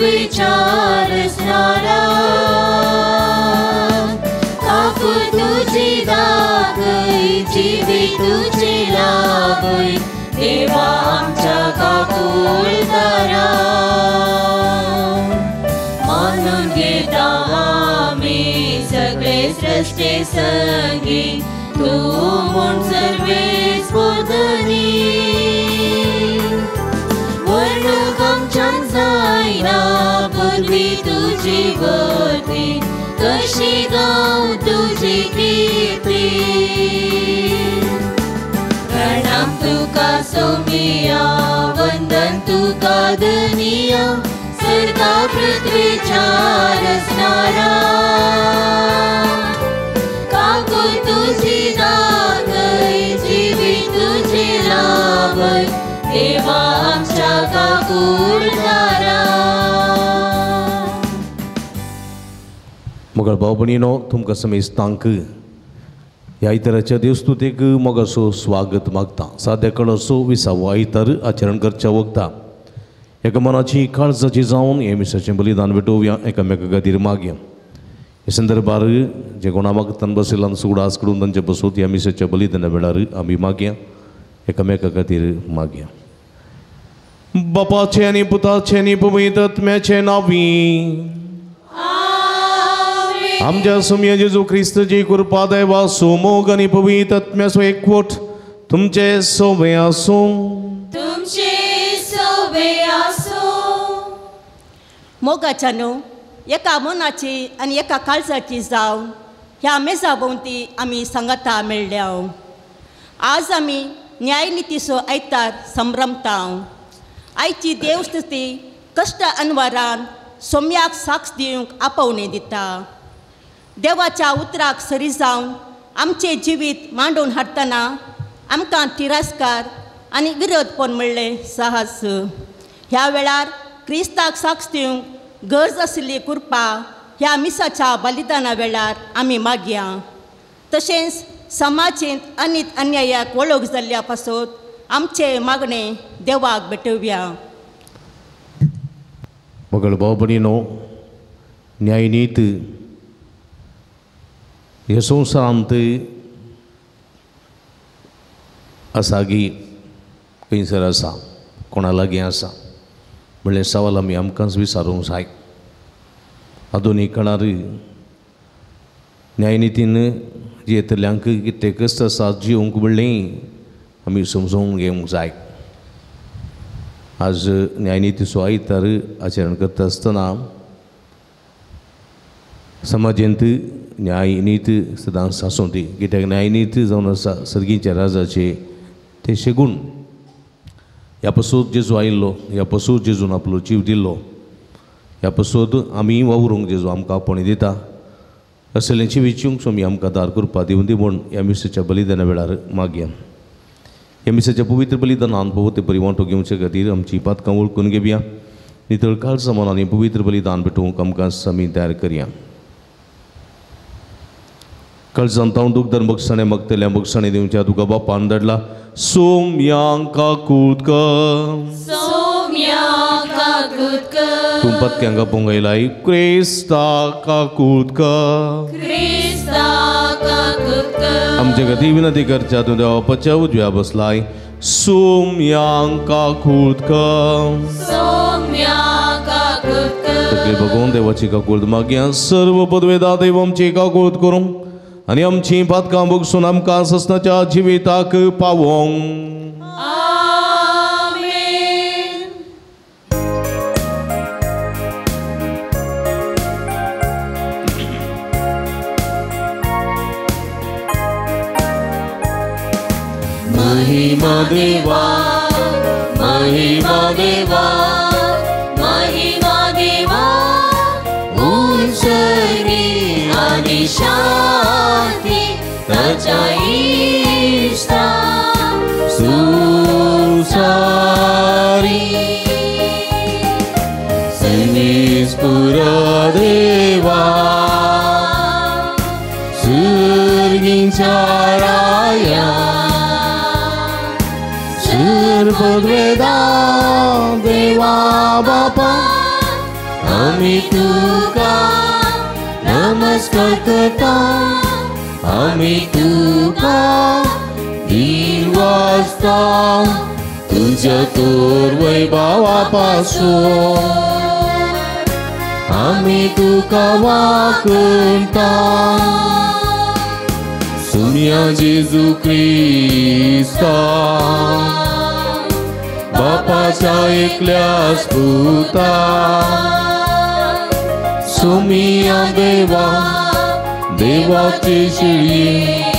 पृथ्वीच्या रचणारा काकूळ तुजी दाखय जिवी तुजी लाभय देवा आमच्या काकुळदारा मानून घेता आमी सगळे सृश्टे संगी तूं म्हूण सर्वेस्पोर धनी वर्णूक आमच्यान जायना पदवी तुजी वर्ती कशी गांव तुजी कीर्ती प्रणाम तुका सोमिया वंदन तुका धनिया सर्गा पृथ्वीच्या रचणारा काकूळ तुजी दाखय जिवी तुजी लाभय देवा आमच्या काकुळदारा. मगळ भाव भयणीनो तुमकां समेस्तांक ह्या आयताराच्या देवस्तुतेक मोगाचो स्वागत मागता. साद्या कळसो विसावो आयतार आचरण करच्या वखता एका मनाची काळजाची जावन हे मिसाचें बलिदान भेटोवया एकामेका खातीर मागया. हे संदर्भार जे कोणा मागतान बशिल्ल्यान सुगडास करून तांचे बसोत ह्या मिसाच्या बलिदाना वेळार आमी मागया एकामेका खातीर मागया. बापाचें आनी पुताचें आनी पवित्र आत्म्याचें नांवी आमच्या सोमया जेजू क्रिस्तची कृपा देवा सोमोग आनी पवित्र आत्म्याचो एकवट तुमचे सोवे आसूं. तुमचे सोवे आसूं. मोगाच्या न्हू एका मनाची आनी एका काळजाची जावन ह्या मेजा भोंवती आमी सांगाता मेळ्ळ्या. आज आमी न्यायनितीचो आयतार संभ्रमता. आयची देवस्तुती कश्ट अनवारान सोम्याक साक्ष दिवंक आपोवणें दिता. देवाच्या उतराक सरी जावन आमचें जिवीत मांडून हाडटना आमकां तिरस्कार आनी विरोधपण म्हणलें साहस. ह्या वेळार क्रिस्ताक साक्ष दिवंक गरज आशिल्ली कृपा ह्या मिसाच्या बलिदाना वेळार आमी मागया. तशेंच समाजेंत अनीत अन्यायाक वळख जाल्ल्या पासत आमचें मागणें देवाक भेटोवया. मगळ भाव भयणीनो न्यायनीत ह्या संवसारांत आसा की खंयसर आसा कोणा लागीं आसा म्हणल्यार सवाल आमी आमकांच विचारूंक जाय. आधुनीक काळार न्यायनितीन जियेतल्यांक कितें कश्ट आसा जिवंक म्हणलें आमी समजून घेवंक जाय. आज न्यायनितीचो आयतार आचरण करता आसतना समाजेंत न्यायनीत सदांच आसूं ती कित्याक न्यायनीत जावन आसा सर्गीच्या राजाचे ते शेगूण. ह्या पसून जेजू आयिल्लो ह्या पसून जेजून आपलो जीव दिल्लो ह्या पसून आमी वावरूंक जेजू आमकां आपोवणें दिता. असलें जिवीत स्वामी आमकां दार करपा दिवन दी म्हूण ह्या मिसाच्या बलिदाना वेळार मागया. ह्या मिसाच्या पवित्र बलिदानान भोव बरी वांटो घेवचे खातीर आमची पातकां वळखून घेवया. नितळ काळजा मनांनी पवित्र बलिदान भेटोवंक आमकां स्वामी तयार करया. काळजान तावन दुखदर बक्षाणे मागतल्या बक्षाणे दिवच्या तुका बापान धाडला. सोम्यांक काकूत कर तूं पत्क्यांक आपोवंक आयलाय क्रिस्ता काकूत कर आमचे खातीर विनंती करच्या तूं देवा बापाच्या उजव्या बसलाय. सोम्यांक काकूत कर तकली बघून देवाची काकूत मागया. सर्व पदवेदा देव आमची काकूत करूं आनी आमची पातकां भोगसून आमकां ससनाच्या जिविताक पावोंक. महिमा देवा महिमा देवा महिमा देवा उंचरी आणि शांती ताच्या इश्टा सुसारी सनेस्पुर देवा सुर्गींच्या राया पदवेदा देवा बापा आमी तुका नमस्कार करता, आमी तुका दिनवासता तुझ्या तोर वैभवा पासून आमी तुका वाकणता. सुम्या जेजू क्रिस्ता बापाच्या एकल्याच पुता, सुमिया देवा देवाचे शिळये,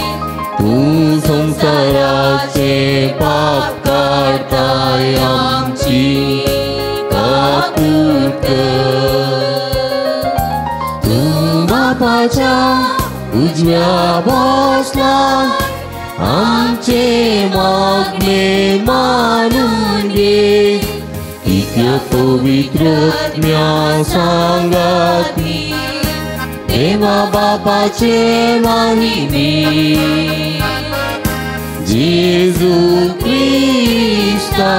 तूं संवसाराचे पाप काडताय आमची काकूट कर. तूं बापाच्या उजव्या बसला, आमचे मागणे मानून घे, कित्या पवित्र आत्म्या सांगाती देवा बापाचे माहिमे. जेजू क्रिस्ता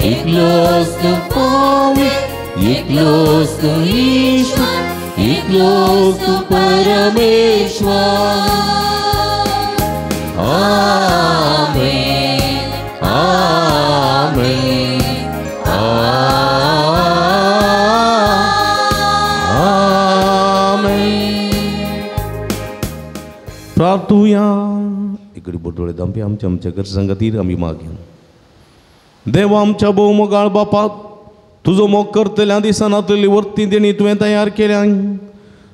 एकलोच तूं पवित्र, एकलोच तूं ईश्वर, एकलोच तूं परमेश्वर. आमेन, आमेन, आमेन. प्रार्थुया. इकडे बोटोळे दामपी आमच्या आमच्या गरजां खातीर आमी मागया. देवा आमच्या भोवमोगाळ बापा, तुजो मोग करतल्या दिसनातली वर्ती देणी तुवें तयार केल्या.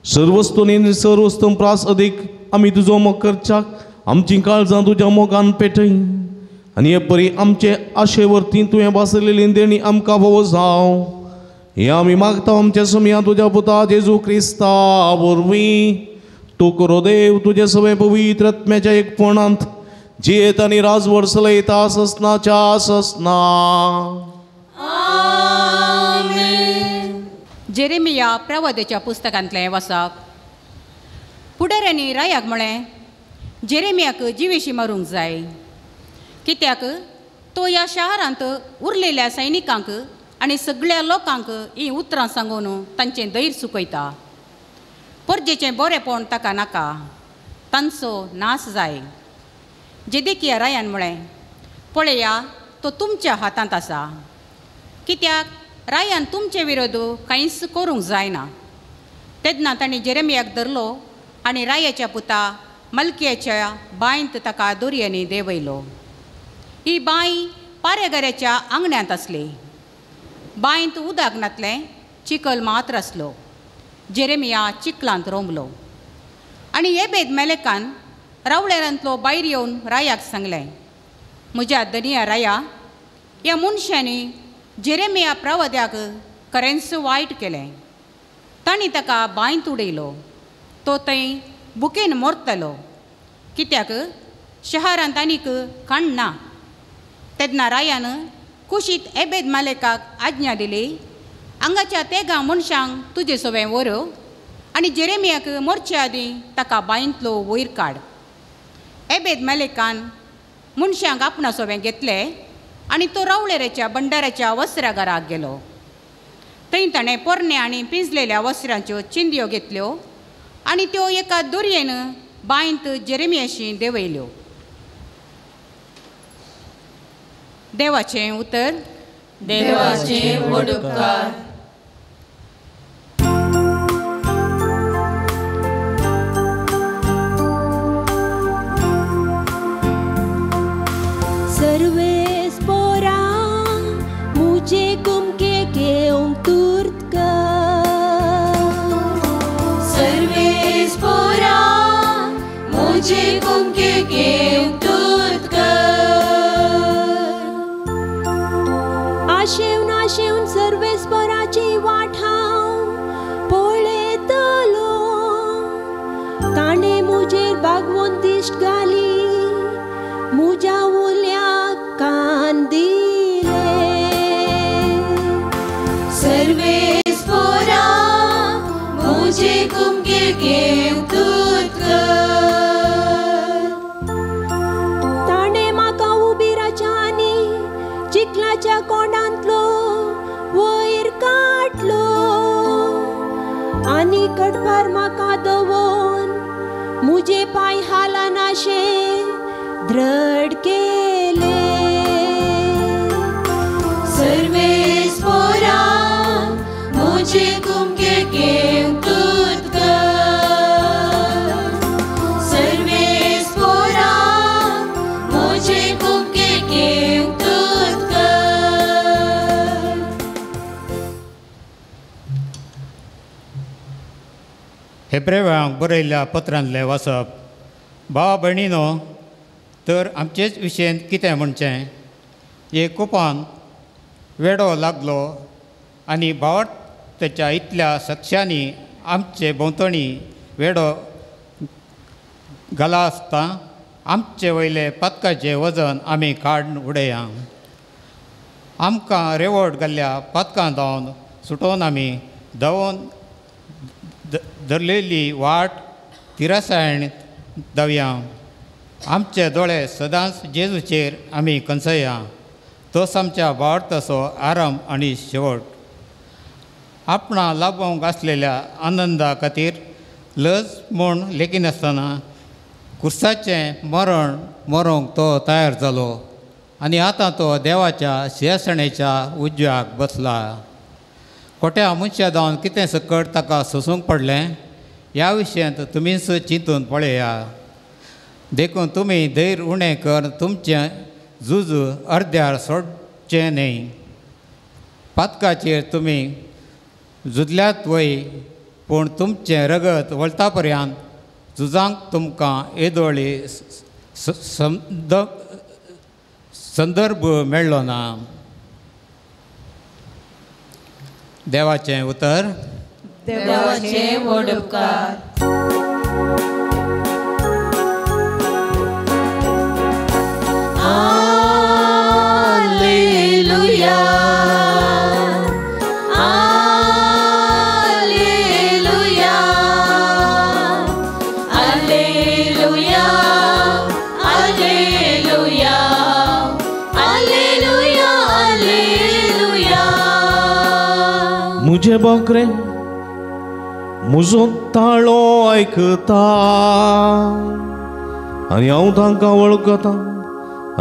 सर्वस्तून सर्वस्तून प्रास अदीक आमी तुजो मोग करच्याक आमची काळजां तुज्या मोगान पेटय आनी हे परी आमचे आशे वरती तुवें भासलेली देणी आमकां भोव जावं. हें आमी मागता आमच्या सुमया तुज्या पुता जेजू क्रिस्ता वरवीं. तूं करो देव तुजें सगळें पवित्र आत्म्याच्या एकपणांत जियेत आनी राजवड चलयता ससनाच्या ससना. जेरेमिया प्रवादेच्या पुस्तकांतलें वाचप. फुडाऱ्यांनी रायाक म्हळें, जेरेमियाक जिवेशी मारूंक जाय, कित्याक तो ह्या शहरांत उरलेल्या सैनिकांक आनी सगळ्या लोकांक हीं उतरां सांगून तांचें धैर्य चुकयता. परजेचें बरेंपण ताका नाका, तांचो नाश जाय. जेदेकिया रायान म्हळें, पळया तो तुमच्या हातांत आसा, कित्याक रायान तुमचे विरोध कांयच करूंक जायना. तेन्ना तांणी जेरेमियाक धरलो आनी रायाच्या पुता मलकियाच्या बांयंत ताका दोरयांनी देंवयलो. ही बांय पारेगाऱ्याच्या आंगण्यांत आसली. बांयंत उदक नातलें, चिखल मात्र आसलो. जेरेमिया चिखलांत रोमलो आनी एबेद मेलेकान रावळेरांतलो भायर येवन रायाक सांगलें, म्हज्या धनिया राया, ह्या मनशांनी जेरेमिया प्रवाद्याक खरेंच वायट केलें. तांणी ताका बांयंत उडयलो, तो थंय भुकेन मरतलो, कित्याक शहरांत आनीक खाण ना. तेन्ना रायान कुशीत एबेद मालेकाक आज्ञा दिली, हांगाच्या तेगां मनशांक तुजे सवें व्हर आनी जेरेमियाक मरचे आदीं ताका बांयंतलो वयर काड. एबेद मालेकान मनशांक आपणा सवें घेतले आनी तो रावळेराच्या भंडाराच्या वस्त्रागाराक गेलो. थंय ताणें पोरण्या आनी पिंजलेल्या वस्त्रांच्यो चिंदयो घेतल्यो आनी त्यो एका दोरयेन बांयंत जेरेमियाशी देंवयल्यो. देवाचें उतर. देवाचें व्हड उपकार. सर्वेस पोरा मुझे कुमके घेवंक तुर्त कर. सर्वेस पोरा मुझे कुमके घेवंक तुर्त कर. आशेवन आशेवन सर्वेस पोराची वाट हांव पळयतलो. ताणें मुजेर बागवोन दिश्ट घाली, मुज्या उल्याक कान दिले. सर्वेस पोरा मुझे कुमके घेवंक तुर्त कर. ताणें म्हाका उबिराच्या आनी चिखलाच्या कोंडांतलो वयर काडलो आनी कडपार म्हाका दवोन मुजे पांय हालनाशें द्रड केले. सर्वेस्पोरा मुझे कुमके केव तुत कर, सर्वेस्पोरा मुझे कुमके केव तुत कर. हेब्रेवांक बरयल्ल्या पत्रांतलें वाचप. भावा भयणीनो, तर आमचेच विशयेंत कितें म्हणचें? एक कुपान वेडो लागलो आनी भावार्थाच्या इतल्या सक्षांनी आमचे भोंवतणी वेडो घाला आसता आमचे वयले पातकाचें वजन आमी काडून उडया. आमकां रेवट घाल्ल्या पातकां जावन सुटोवन आमी धांवोन धरलेली वाट तिरसायण धांवया. आमचे दोळे सदांच जेजूचेर आमी कंसया, तोच आमच्या भावार्थाचो आरंभ आनी शेवट. आपणा लाभोवंक आसलेल्या आनंदा खातीर लज म्हूण लेखिनासतना कुर्साचें मरण मरोंक तो तयार जालो आनी आतां तो देवाच्या सिंहासणेच्या उजव्याक बसला. खोट्या मनशां जावन कितें सकट ताका सोसूंक पडलें ह्या विशयांत तुमीच चिंतून पळया. देखून तुमी धैर्य उणें कर तुमचें झूज अर्द्यार सोडचें न्हय. पातकाचेर तुमी झुजल्यात वय, पूण तुमचें रगत वळता पर्यंत झुजांक तुमकां येदोळी संदर्भ मेळ्ळो ना. देवाचें उतर. देवाचें व्हड उपकार. Alleluia, Alleluia, Alleluia, Alleluia, Alleluia, Alleluia. मुझे बकरे मुजो ताळो आयकता आनी हांव तांकां वळखता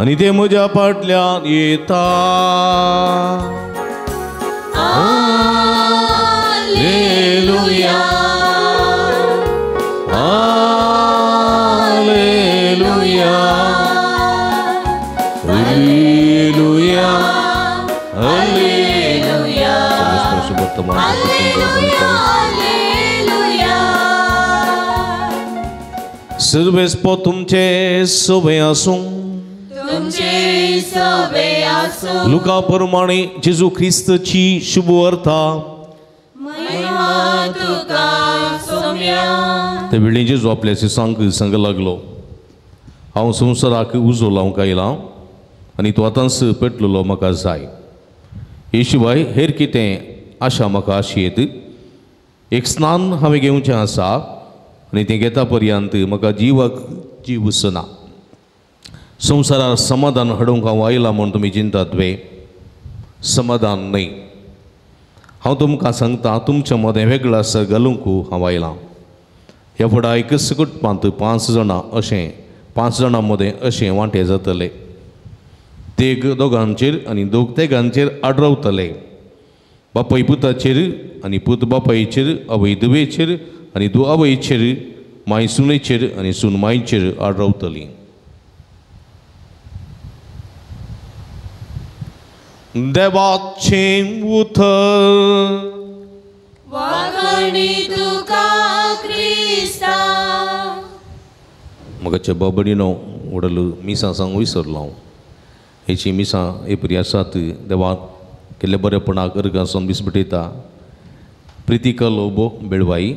आनी ते म्हज्या फाटल्यान येता. Alleluia, Alleluia, Alleluia, Alleluia, Alleluia, Alleluia. सर्वेस्पो तुमचे सवे आसूं. तुमचे सवे आसूं. लुका प्रमाणे जेजू ख्रिस्ताची शुभ वार्ता. महिमा तुका सोम्या. ते वेळी जेजू आपल्या शिसांक सांग लागलो, हांव संवसाराक उजो लावंक आयलां आनी तो आतांच पेटलेलो म्हाका जाय. हे शिवाय हेर कितें आशा म्हाका आशी येत. एक स्नान हांवें घेवचें आसा आनी तें घेता पर्यंत म्हाका जिवाक जीव उसना. संवसारार समाधान हाडूंक हांव आयलां म्हूण तुमी चिंतात वे? समाधान न्हय. हांव तुमकां सांगता, तुमच्या मदें वेगळो आसा घालूंक हांव आयलां. ह्या फुडें एकच कुटुंबांत 5 जाणां अशें 5 जाणां मदें अशें वांटे जातले. तेग दोगांचेर आनी दोग तेगांचेर आडरावतले. बापाय पुताचेर आनी पूत बापायचेर, आवय धुवेचेर आनी धूव आवयचेर, माय सुनेचेर आनी सून मायचेर आडरावतली. देवाचें उतर. वाखणी तुका क्रिस्ता. म्हाका बाबडीनो वडल मिसां सांगू विसरलो हांव. हेची मिसां एपरी आसात देवाक केल्ले बरेपणाक अर्गां सावन मीस भेटयता. प्रितिका लोबो बेळवाई,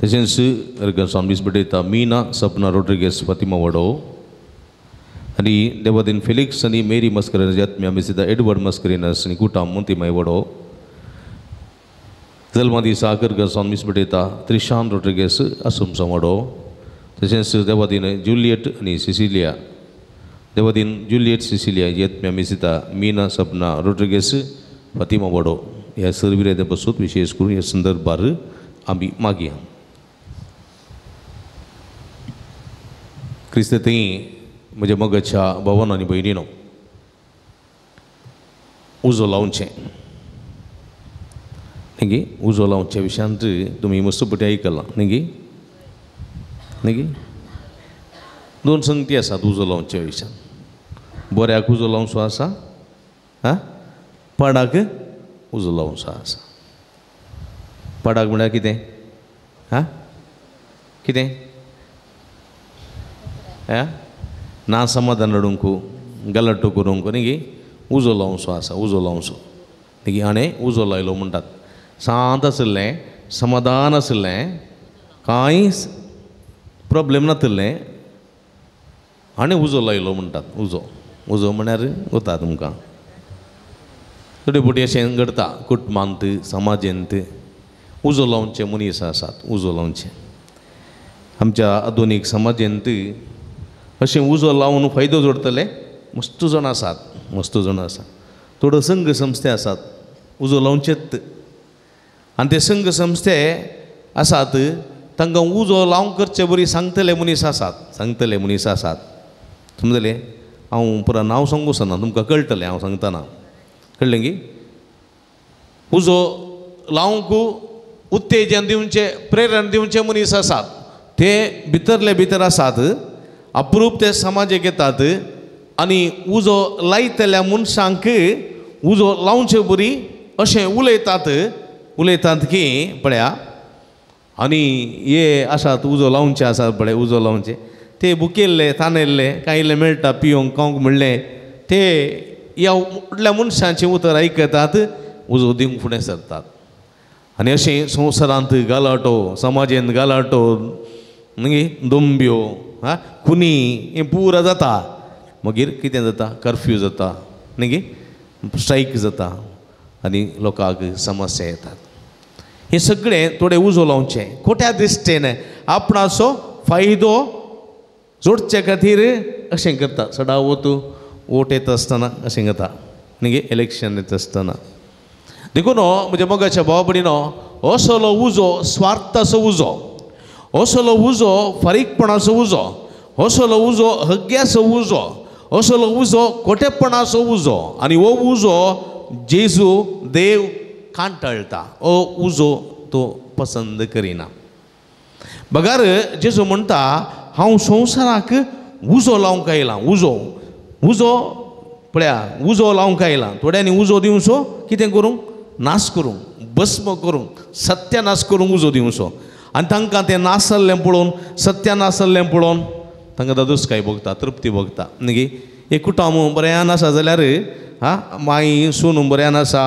तशेंच अर्गां सावन मीस भेटयता मीना सपना रोड्रिगेस फातिमा वडो आनी देवादीन फेलिक्स आनी मेरी मस्करिनस आत्म्या मिसिता एडवर्ड मस्करिनस आनी कुटाम मोंतीमाय वडो. जल्मा दिसा अर्गां सावन मीस भेटयता त्रिशान रोड्रिगेस आसुमसा वडो. तशेंच देवादीन जुलियट आनी सिसिलिया, देवादीन जुलियट सिसिलिया आत्म्या मिसिता मीना सपना रोड्रिगेस फातिमा वडो ह्या सर्विरेते पसून विशेष करून ह्या संदर्भार आमी मागया. क्रिस्त थंय म्हज्या मोगाच्या भावान आनी भयणीनो उजो लावचें न्ही, उजो लावच्या विशयांत तुमी मस्तपटी आयकलां न्ही न्ही. दोन संगती आसात उजो लावच्या विशयान. बऱ्याक उजो लावचो आसा, आं, पाडाक उजो लावचो आसा. पाडाक म्हळ्यार कितें? आं, कितें? आं, ना समाधान रडूंक, गलाटो करूंक न्ही, उजो लावचो आसा, उजो लावचो न्ही. हाणें उजो लायलो म्हणटात. शांत आशिल्लें, समाधान आशिल्लें, कांय प्रोब्लेम नातिल्लें, आनी उजो लायलो म्हणटात. उजो उजो म्हळ्यार वता तुमकां थोडे फावटी अशें घडता कुटुंबांत, समाजेंत उजो लावचे मनीस आसात. उजो लावचे आमच्या आधुनीक समाजेंत अशें उजो लावन फायदो जोडटले मस्त जाण आसात, मस्त जाण आसात. थोडो संघ संस्थे आसात उजो लावचेत, आनी ते संघ संस्थे आसात तांकां उजो लावंक करचे बरी सांगतले मनीस आसात, सांगतले मनीस आसात. समजले? हांव पुरा नांव सांगूं वचना, तुमकां कळटलें हांव सांगतना, कळ्ळें की? उजो लावंक उत्तेजन दिवचें, प्रेरण दिवचें मनीस आसात, ते भितरले भितर आसात, अप्रूप ते समाजेक येतात आनी उजो लायतल्या मनशांक उजो लावचे बरी अशें उलयतात, उलयतात की पळया. आनी हे आसात उजो लावचे आसात पळय, उजो लावचे ते भुकेल्ले तानेल्ले कांय इल्लें मेळटा पिवंक खावंक म्हणलें ते ह्या व्हडल्या मनशांचें उतर आयकतात, उजो दिवंक फुडें सरतात. आनी अशें संवसारांत गलाटो, समाजेंत गलाटो, मागीर दोंब्यो, आं, खुनी हें पुरा जाता. मागीर कितें जाता? कर्फ्यू जाता न्ही, स्ट्रायक जाता आनी लोकांक समस्या येतात. हें सगळें थोडें उजो लावचें खोट्या दिश्टेन आपणाचो फायदो जोडचे खातीर अशें करता. सदावत वोट येता आसतना अशें करता न्ही, इलेक्शन येता आसतना. देखून म्हज्या मोगाच्या भाव भयणीनो, असलो उजो स्वार्थाचो उजो, असलो उजो फारीकपणाचो उजो, असलो उजो हग्ग्याचो उजो, असलो उजो खोटेपणाचो उजो. आनी हो उजो जेजू देव कांटाळटा, हो उजो तो पसंद करिना. बगार जेजू म्हणटा हांव संवसाराक उजो लावंक आयलां. उजो उजो पळया, उजो लावंक आयलां. थोड्यांनी उजो दिवचो कितें करूंक? नाश करूंक, भस्म करूंक, सत्यानाश करूंक उजो दिवचो. आनी तांकां तें नासल्लें पळोवन, सत्यानासल्लें पळोवन तांकां दादोसकाय भोगता, तृप्ती भोगता न्ही. एक कुटुंब बऱ्यान आसा जाल्यार आं, माई सून बऱ्यान आसा,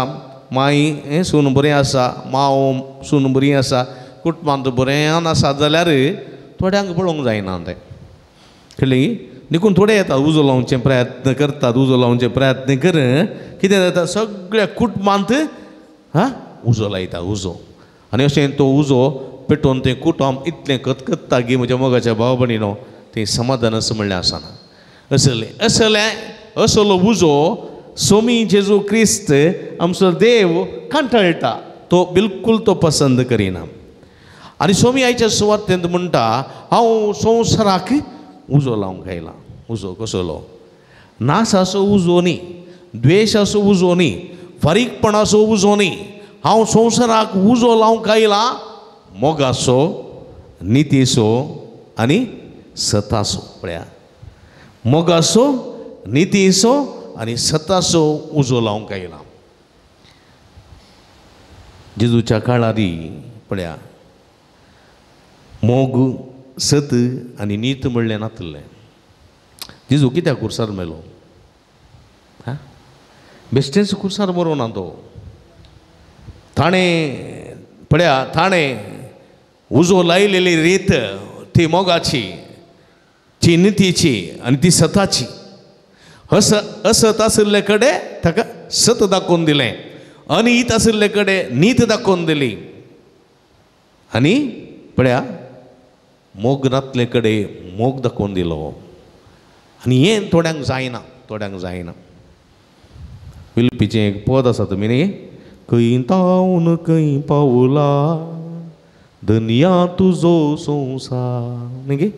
माई सून बरें आसा, माव सून बरी आसा, कुटुंबांत बऱ्यान आसा जाल्यार थोड्यांक पळोवंक जायना तें, कळ्ळें? देखून थोडे येतात उजो लावचे प्रयत्न करतात, उजो लावचे प्रयत्न कर कितें जाता सगळ्या कुटुंबांत आं उजो लायता उजो. आनी अशें तो उजो पेटोवन तें कुटुंब इतलें कतकत्ता की म्हज्या मोगाच्या भाव भयणीनो तें समाधान अशें म्हणलें आसना. असलें असलें असलो उजो सोमी जेजू क्रिस्त आमचो देव कंटाळटा, तो बिलकूल तो पसंद करिना. आनी सोमी आयच्या सुवातेंत म्हणटा हांव संवसाराक उजो लावंक आयलां. उजो कसलो? नासाचो उजो न्ही, द्वेशाचो उजो न्ही, फारीकपणाचो उजो न्ही. हांव संवसाराक उजो लावंक आयलां मोगाचो, नितीचो आनी सताचो. पळया, मोगाचो, नितीचो आनी सताचो उजो लावंक आयला. जेजूच्या काळारी पळया मोग, सत आनी नीत म्हणलें नातिल्लें. जेजू कित्याक कुर्सार मेलो? हा, बेश्टेंच कुर्सार मरोना ना तो. ताणें पळया, ताणें उजो लायलेली रीत ती मोगाची, ती नितीची आनी ती सताची. असत आशिल्ले कडेन ताका सत दाखोवन दिलें, अनीत आशिल्ले कडेन नीत दाखोवन दिली. आनी पळया मोग नातले कडेन मोग दाखोवन दिलो. आनी हें थोड्यांक जायना, थोड्यांक जायना. फिलिपीचें एक पद आसा तुमी न्ही, खंय तावन खंय पावला धनया तुजो संवसार न्ही गे.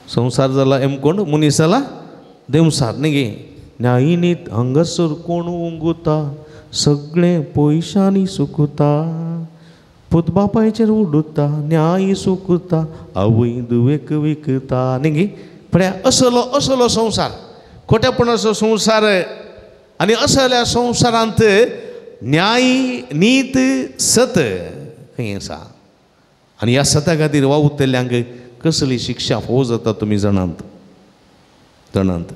संवसार जाला एमकोण मनीस जाला देंवसार न्ही गे. न्यायनीत हांगासर कोण उंगुता सगळें पयशांनी सुकता, पूत बापायचेर उडुता न्याय सुकता, आवय दुवेक विकता न्ही गे. पळया असलो असलो संवसार, खोटेपणाचो संवसार. आनी असल्या संवसारांत न्याय नीत सत खंय आसा? आनी ह्या सता खातीर वावुरतल्यांक कसली शिक्षा फोव जाता तुमी जाणात जाणात.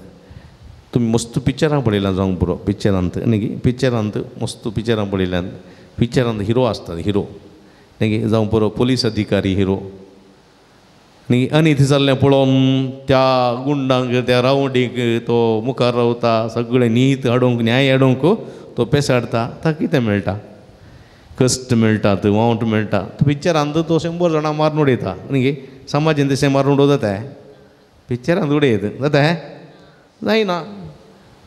तुमी मस्त पिक्चरां पळयलां जावंक पुरो, पिक्चरांत न्ही गे, पिक्चरांत मस्त पिक्चरां पळयल्यान पिक्चरांत हिरो आसतात, हिरो न्ही गे, जावं पुरो पोलीस अधिकारी हिरो न्ही. आनी थंय जाल्लें पळोवन त्या गुंडांक त्या रावडीक तो मुखार रावता, सगळें नीत हाडूंक न्याय हाडूंक तो पेसाडटा. ताका कितें मेळटा? कश्ट मेळटात, वावट मेळटा. पिक्चरांत तो 100 जाणां मारून उडयता न्ही गे. समाजान तशें मारून उडोवं जाता? पिक्चरांत उडयत जाता? जायना.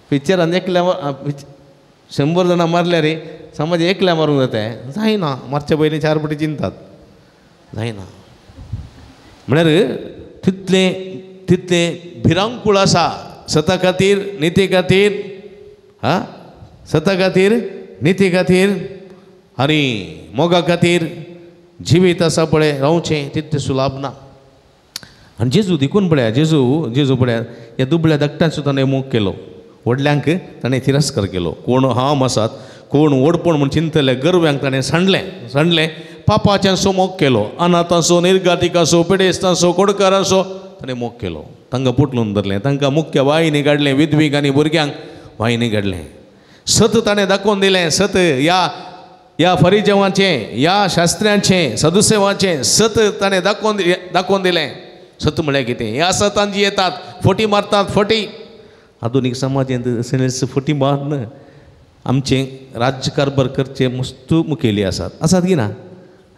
पिक्चरान एकल्या 100 जाणां मारल्यार समाज एकल्या मारूंक जाता? जायना. मारच्या पयलीं 4 पटी चिंतात, जायना. म्हळ्यार तितलें तितलें भिरांकूळ आसा सता खातीर निती खातीर, हा सता खातीर निती खातीर आनी मोगा खातीर जिवीत आसा पळय रावचें तितलें सुलाभ ना. आनी जेजू देखून पळया, जेजू जेजू पळया ह्या दुबळ्या धाकट्यांचो ताणें मोग केलो, व्हडल्यांक ताणें तिरस्कार केलो. कोण हांव आसात कोण व्हडपण म्हूण चिंतले गर्व्यांक ताणें सांडलें सांडलें. पापाच्यांचो मोग केलो, अनाथांचो निर्गातिकांचो पिडेस्तांचो कोडकारांचो ताणें मोग केलो. तांकां पोटलून धरलें, तांकां मुख्य वाहिनी काडलें, विधवीक आनी भुरग्यांक वाहिनी काडलें. सत ताणें दाखोवन दिलें, सत ह्या ह्या फरिजेवांचें ह्या शास्त्र्यांचें सदुसेवांचें सत ताणें दाखोवन दाखोवन दिलें. सत म्हळ्यार कितें? ह्या सतान जी येतात फटी मारतात फटी. आधुनीक समाजांत असलेच फटी मारून आमचें राज्यकारभार करचे मस्त मुखेली आसात, आसात की ना?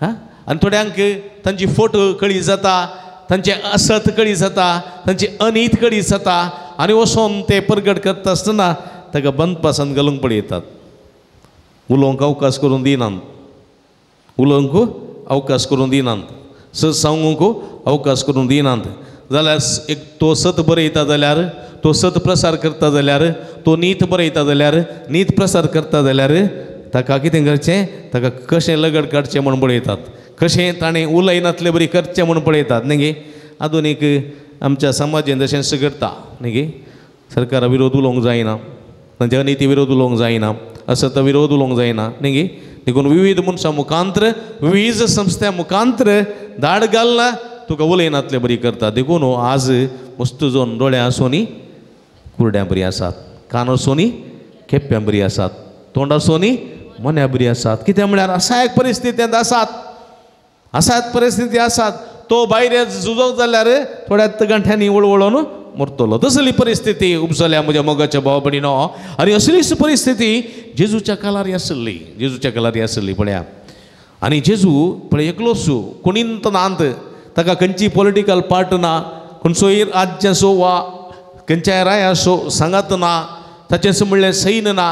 हां. आनी थोड्यांक तांची फट कळी जाता, तांचें असत कळी जाता, तांची अनीत कळी जाता आनी वचोन ते परगट करता आसतना ताका बंदपासान घालूंक पळयतात, उलोवंक अवकाश करून दिनात, उलोवंक अवकाश करून दिनात, सत सांगूंक अवकाश करून दिनात. जाल्यार एक तो सत बरयता जाल्यार, तो सत प्रसार करता जाल्यार, तो नीत बरयता जाल्यार, नीत प्रसार करता जाल्यार ताका कितें करचें? ताका कशें लगड काडचें म्हूण पळयतात, कशें ताणें उलयनातले बरी करचें म्हूण पळयतात न्ही गे. आधुनीक आमच्या समाजान तशेंच करता न्ही गे. सरकारा विरोध उलोवंक जायना, तांच्या अनिती विरोध उलोवंक जायना, असत विरोध उलोवंक जायना न्ही गे. देखून विविध मनशां मुखांत्र विविध संस्थ्या मुखांत्र धाड घालना तुका उलयनातले बरी करता. देखून आज मस्त जावन दोळे आसोनी कुरड्यां बरी आसात, कान आसोनी खेप्प्यां बरी आसात, तोंड आसोनी मन्या बरी आसात. कितें म्हळ्यार असायक परिस्थितींत आसात, असायक परिस्थिती आसात. तो भायर झुजोंक जाल्यार थोड्या गांठ्यांनी वळवळोन मरतलो. तसली परिस्थिती उपसल्या म्हज्या मोगाच्या भाव भयणीनो. आनी असलीच परिस्थिती जेजूच्या काळार आसली, जेजूच्या काळार आसली पळया. आनी जेजू पळय एकलोच कोणींत नांत, ताका खंयची पॉलिटिकल पार्ट ना, खंयचोय राज्याचो वा खंयच्याय रायाचो सांगात ना, ताचें म्हणलें सैन ना.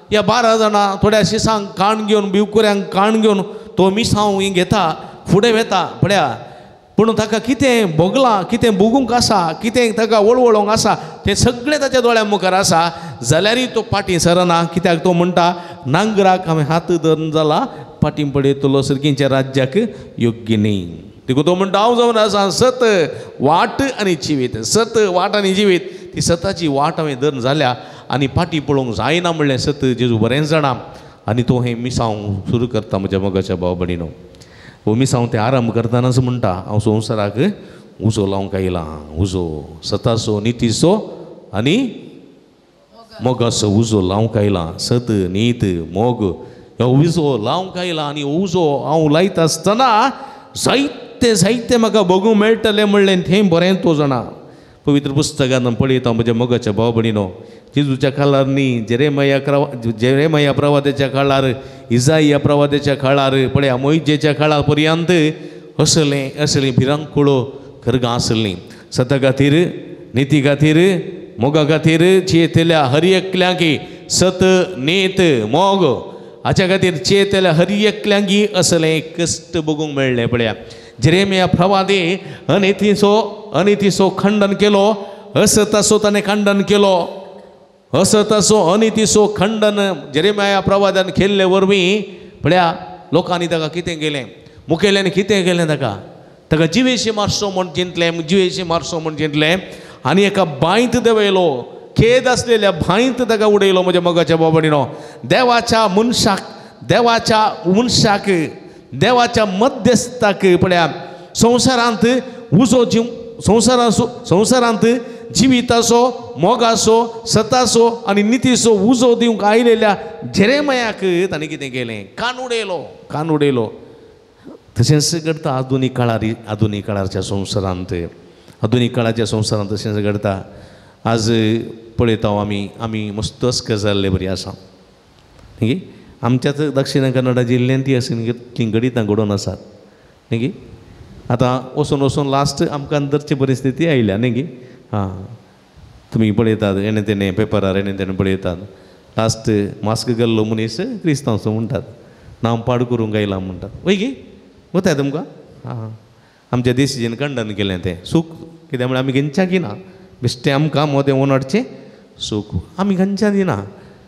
ह्या 12 जाणां थोड्या शिसांक काण घेवन भिवकुऱ्यांक काण घेवन तो मिसांव ही घेता फुडें वेता पळया. पूण ताका कितें भोगलां, कितें भोगूंक आसा, कितें ताका वळवळोंक आसा तें सगळें ताच्या दोळ्यां मुखार आसा. जाल्यारय तो फाटीं सरना. कित्याक तो म्हणटा नांगराक हांवें हात धरून जाला फाटीं पडयतलो सर्गींच्या राज्याक योग्य न्ही. देखून तो म्हणटा हांव जावन आसा सत वाट आनी जिवीत, सत वाट आनी जिवीत. ती सताची वाट हांवें धरून जाल्या आनी फाटीं पळोवंक जायना म्हणलें सत जेजू बरें जाणा. आनी तो हें मिसांव सुरू करता म्हज्या मोगाच्या भाव भयणीनो. हो मिसांव तें आरंभ करतनाच म्हणटा हांव संवसाराक उजो लावंक आयलां, उजो सताचो नितीचो आनी मोगाचो उजो लावंक आयलां. सत नीत मोग ह्यो उजो लावंक आयलां आनी उजो हांव लायता आसतना जायते जायते म्हाका भोगूंक मेळटलें म्हणलें थंय बरें तो जाणा. पवित्र पुस्तकान पळयता म्हज्या मोगाच्या भाव भयणीनो. जेजूच्या काळार न्ही, जेरेमया प्रवाद्याच्या काळार, इजाया प्रवाद्याच्या काळार पळया, मोयजेच्या काळार पर्यंत असलें असलीं भिरांकुळो खरगां आसलीं. सता खातीर, निती खातीर, मोगा खातीर जियेतल्या हर एकल्यांकी सत नीत मोग हाच्या खातीर जियेतल्या हर एकल्यांकी असलें कश्ट भोगूंक मेळ्ळें. पळया जेरेमिया प्रवादी अनितीचो खंडन केलो, असताचो ताणें खंडन केलो, असताचो अनितीचो खंडन जेरेमिया प्रवादान केल्ले वरवीं पळया लोकांनी ताका कितें केलें, मुखेल्यांनी कितें केलें, ताका ताका जिवेशी मारचो म्हूण चिंतलें, जिवेशी मारचो म्हूण चिंतलें आनी एका बांयत देंवयलो, खेद आसलेल्या बांयत ताका उडयलो. म्हज्या मोगाच्या बाबडीनो, देवाच्या मनशाक, देवाच्या मनशाक, देवाच्या मध्यस्थाक पळया संवसारांत उजो जीव संवसाराचो संवसारांत जिविताचो मोगाचो सताचो आनी नितीचो उजो दिवंक आयलेल्या जेरेमयाक ताणें कितें केलें, कान उडयलो, कान उडयलो. तशेंच घडटा आधुनीक काळार, आधुनीक काळाच्या संवसारांत, आधुनीक काळाच्या संवसारांत तशेंच घडटा. आज पळयता आमी आमी मस्त अस्क जाल्ले बरी आसा न्ही. आमच्याच दक्षिण कन्नडा जिल्ल्यांत ती अशीं कितलीं घडितां घडोवन आसात न्ही गी. आतां वचून वचून लास्ट आमकां धरची परिस्थिती आयल्या न्ही गी. हां, तुमी पळयतात हेणे तेणे पेपरार हेणे तेणे पळयतात, लास्ट मास्क घाल्लो मनीस क्रिस्तांव सो म्हणटात, नांव पाड करूंक आयला म्हणटात, वय गी वताय तुमकां. हां, आमच्या देशीजेन खंडन केलें तें सूख, कित्याक म्हळ्यार आमी खंयच्याक दिना, बेश्टें आमकां मोदें ओनडचें सूख आमी खंयच्या दिना.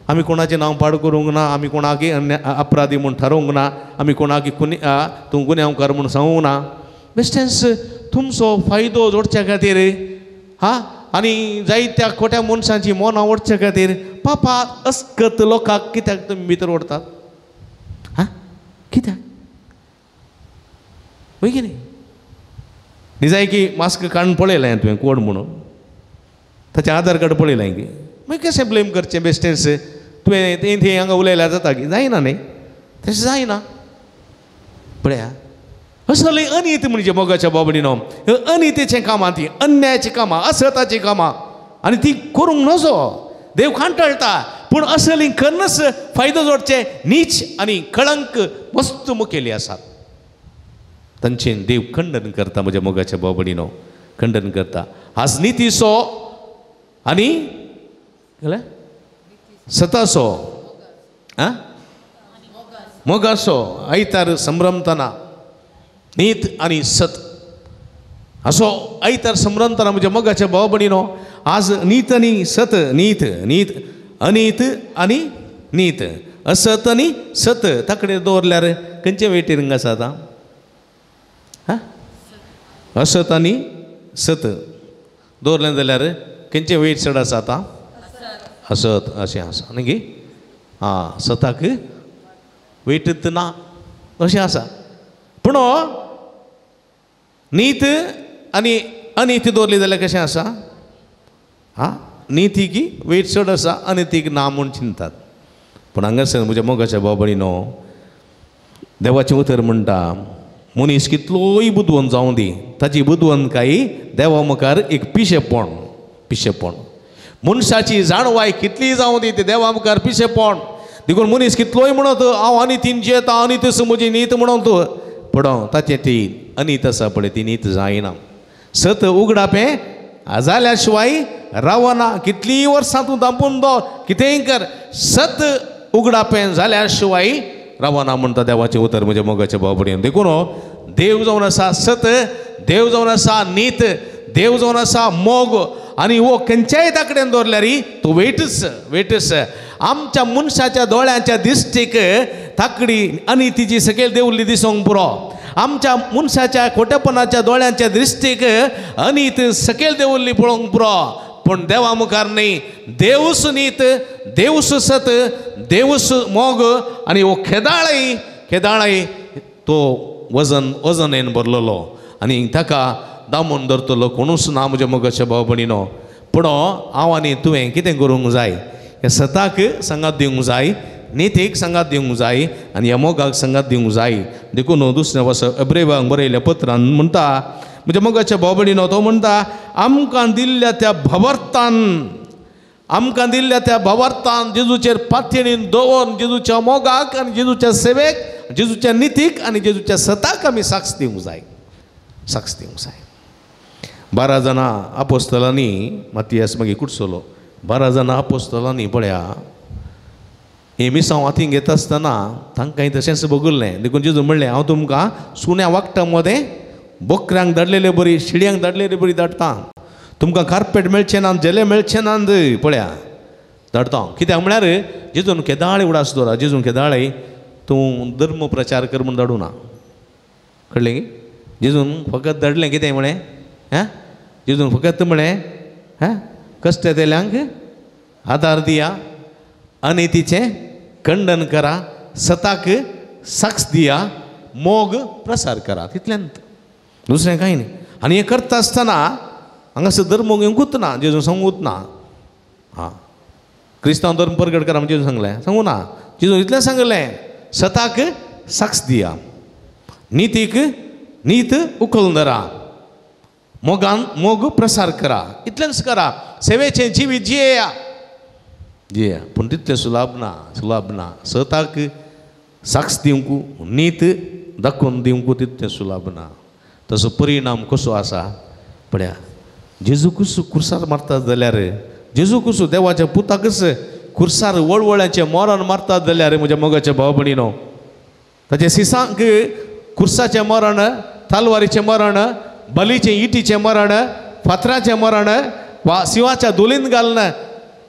आमी कोणाचें नांव पाड करूंक ना, आमी कोणाक अपराधी म्हूण थारोवंक ना, आमी कोणाक तूं गुन्यांवकार म्हूण सांगूंक ना. बेश्टेंच तुमचो फायदो जोडच्या खातीर हा आनी जायत्या खोट्या मनशांची मनां ओडच्या खातीर पापा अस्कत लोकांक कित्याक तुमी भितर ओडतात, हा कित्याक वय की न्ही. निजाय की मास्क काडून पळयलें तुवें कोण म्हणून, ताचें आधार कार्ड पळयलें की मागीर कशें ब्लेम करचें बेश्टेंच तुवें तें थंय हांगा उलयल्यार जाता की जायना न्ही, तशें जायना. पळया असले अनीत म्हणजे मोगाच्या बाबडीनो अनितीचें कामां, ती अन्यायाचीं कामां, असताचीं कामां आनी ती करूंक नजो, देव कांटाळटा. पूण असली करनच फायदो जोडचे नीच आनी कळंक मस्त मुखेली आसात, तांचें देव खंडन करता. म्हज्या मोगाच्या बाबडीनो खंडन करता. आज नितीचो आनी सताचो आं मोगाचो आयतार संभ्रमतना नीत आनी सत असो आयतार संभ्रमतना म्हज्या मोगाच्या भाव भयणीनो आज नीत आनी सत, नीत नीत अनीत आनी नीत, असत आनी सत ताकडे दवरल्यार खंयचे वेटीर आसा आतां, हां असत आनी सत दवरलें जाल्यार खंयचें वेट चड आसा आतां, असत अशें आसा न्ही गी. आं सताक वेटच ना अशें आसा. पूण नीत आनी अनीत दवरली जाल्यार कशें आसा, आं नितीक वेट चड आसा अनितीक ना म्हूण चिंतात. पूण हांगासर म्हज्या मोगाच्या भाव भयणीनो देवाचें उतर म्हणटा मनीस कितलोय बुदवंत जावं दी, ताची बुदवंतकाय देवा मुखार एक पिशेपण, पिशेपण. मनशाची जाणवाय कितली जावं दी ती देवा मुखार पिशेपण. देखून मनीस कितलोय म्हणत हांव अनितीन जियेता, अनीत म्हजी नीत म्हणत, पडो ताचें ती अनीत आसा पळय ती नीत जायना. सत उगडापें जाल्या शिवाय रावना, कितलीं वर्सां तूं दांपून दवर, कितेंय कर, सत उगडापें जाल्या शिवाय रावना म्हणटा देवाचें उतर म्हज्या मोगाच्या भाव भयणीन. देखून देव जावन आसा सत, देव जावन आसा नीत, देव जावन आसा मोग आनी हो खंयच्याय ताकडेन दवरल्यार तूं वेटच वेटच. आमच्या मनशाच्या दोळ्यांच्या दिश्टीक ताकडी आनी तिची सकयल देवली दिसूंक पुरो, आमच्या मनशाच्या खोटेपणाच्या दोळ्यांच्या दृश्टीक अनीत सकयल देवली पळोवंक पुरो, पूण देवा मुखार न्ही. देवूच नीत, देवूच सत, देवूच मोग आनी हो खेदाळय खेदाळय तो वजन वजनेन भरलेलो आनी ताका दामून धरतलो कोणूच ना म्हज्या मोगाच्या भाव भयणीनो. पूण हांव आनी तुवें कितें करूंक जाय, ह्या सताक सांगात दिवंक जाय, नितीक सांगात दिवंक जाय आनी ह्या मोगाक सांगात दिवंक जाय. देखून दुसरें वर्स एब्रेवांक बरयल्या पत्रान म्हणटा म्हज्या मोगाच्या भाव भयणीनो, तो म्हणटा आमकां दिल्ल्या त्या भावार्थान, आमकां दिल्ल्या त्या भावार्थान जेजूचेर पातयेन दवरून जेजूच्या मोगाक आनी जेजूच्या सेवेक, जेजूच्या नितीक आनी जेजूच्या सताक आमी साक्ष दिवंक जाय, साक्ष दिवंक जाय. 12 जाणां आपोस्तलांनी मातियास मागीर कुडसलो 12 जाणां आपोस्तलांनी पळया हें मिसांव हातीन घेता आसतना तांकां तशेंच बगुल्लें. देखून जेजू म्हणलें हांव तुमकां सुण्या वागटां मदें बोकऱ्यांक धाडलेले बरी शिड्यांक धाडलेले बरी धाडटा. तुमकां कार्पेट मेळचें ना, जेले मेळचें ना, पळया धाडटा. कित्याक म्हळ्यार जेजून केदाळे उडास दवरा, जेजून केदाळे तूं धर्म प्रचार कर म्हूण धाडूं ना. कळ्ळें की जेजून फकत धाडलें कितें म्हळें हां जेजून फकत म्हळें हां कश्ट येतल्यांक आदार दिया, अनितीचें खंडन करा, सताक साक्ष दिया, मोग प्रसार करा, तितल्यान दुसरें कांय न्ही. आनी हें करता आसतना हांगासर धर्म घेवंकूच ना, जेजून सांगूच ना. हां क्रिस्तांव धर्म परगट करा म्हण जेजून सांगलें, सांगू ना. जेजून इतलें सांगलें सताक साक्ष दिया, नितीक नीत उखलून धरा, मोगान मोग प्रसार करा, इतलेंच करा, सेवेचें जिवीत जियेया जिया. पूण तितलें सुलाभ ना, सुलाभ ना. सताक साक्ष दिवंक नीत दाखोवन दिवंक तितलें सुलाभ ना. तसो परिणाम कसो आसा पळया जेजू कुसू खुर्सार मारतात जाल्यार, जेजू कुसू देवाच्या पुताकच खुर्सार वळवळ्याचें मरण मारतात जाल्यार म्हज्या मोगाच्या भाव भयणीनो ताचे सिसांक खुर्साचें मरण, तालवारीचें मरण, बलीचें इटीचें मरण, फातराचें मरण वा शिंवाच्या धुलीन घालून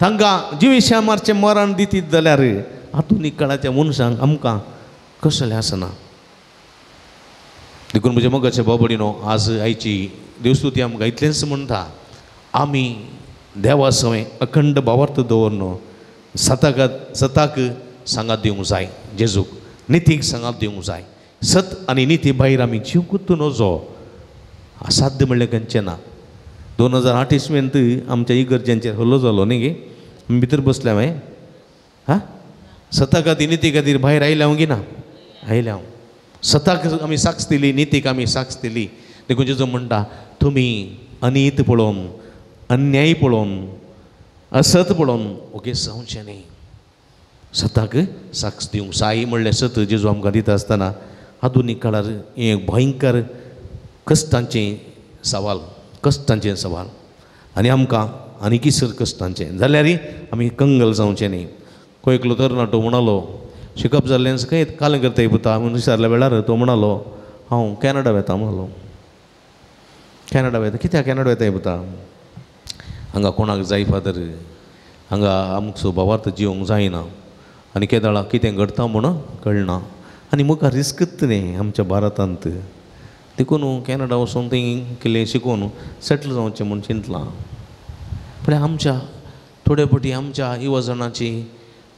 तांकां जिविशा मारचें मरण दितीत जाल्यार आधुनीक काळाच्या मनशांक आमकां कसलें आसना. देखून म्हज्या मोगाच्या भाव भयणीनो आज आयची देवस्तुती आमकां इतलेंच म्हणटा, आमी देवा सवें अखंड भावार्थ दवरन सताक सताक सांगात दिवंक जाय, जेजूक नितीक सांगात दिवंक जाय. सत आनी निती भायर आमी जिवकूच नजो, असाध्य म्हणलें खंयचें ना. 2008 इसवेंत आमच्या इगर्जांचेर हल्लो जालो न्ही गे, आमी भितर बसले हांवें हां सता खातीर निती खातीर भायर आयल्या हांव गी ना आयल्या हांव. सताक आमी साक्ष दिली, नितीक आमी साक्ष दिली. देखून जेजू म्हणटा तुमी अनीत पळोवन, अन्याय पळोवन, असत पळोवन ओके जावचें न्ही. सताक साक्ष दिवंक जाय म्हणलें सत जेजू आमकां दिता आसतना आधुनीक काळार हें भयंकर कश्टांचें सवाल, कश्टांचें सवाल आनी आमकां आनीकय सर कश्टांचें जाल्यार आमी कंगल जावचें न्ही. खंय एकलो तरणाटो म्हणालो शिकप जाल्लें खंय कालें करताय पुता म्हणून विचारल्या वेळार तो म्हणालो हांव कॅनडा वेता म्हणालो. कॅनडा वेता कित्याक कॅनडा वेताय पुता? हांगा कोणाक जाय फादर, हांगा आमचो भावार्थ जिवंक जायना आनी केदाळा कितें घडटा म्हूण कळना आनी मुखार रिस्कच न्ही आमच्या भारतांत, देखून कॅनडा वचून थंय कितें शिकून सेटल जावचें म्हूण चिंतलां. पूण आमच्या थोडे फावटी आमच्या युवजणाची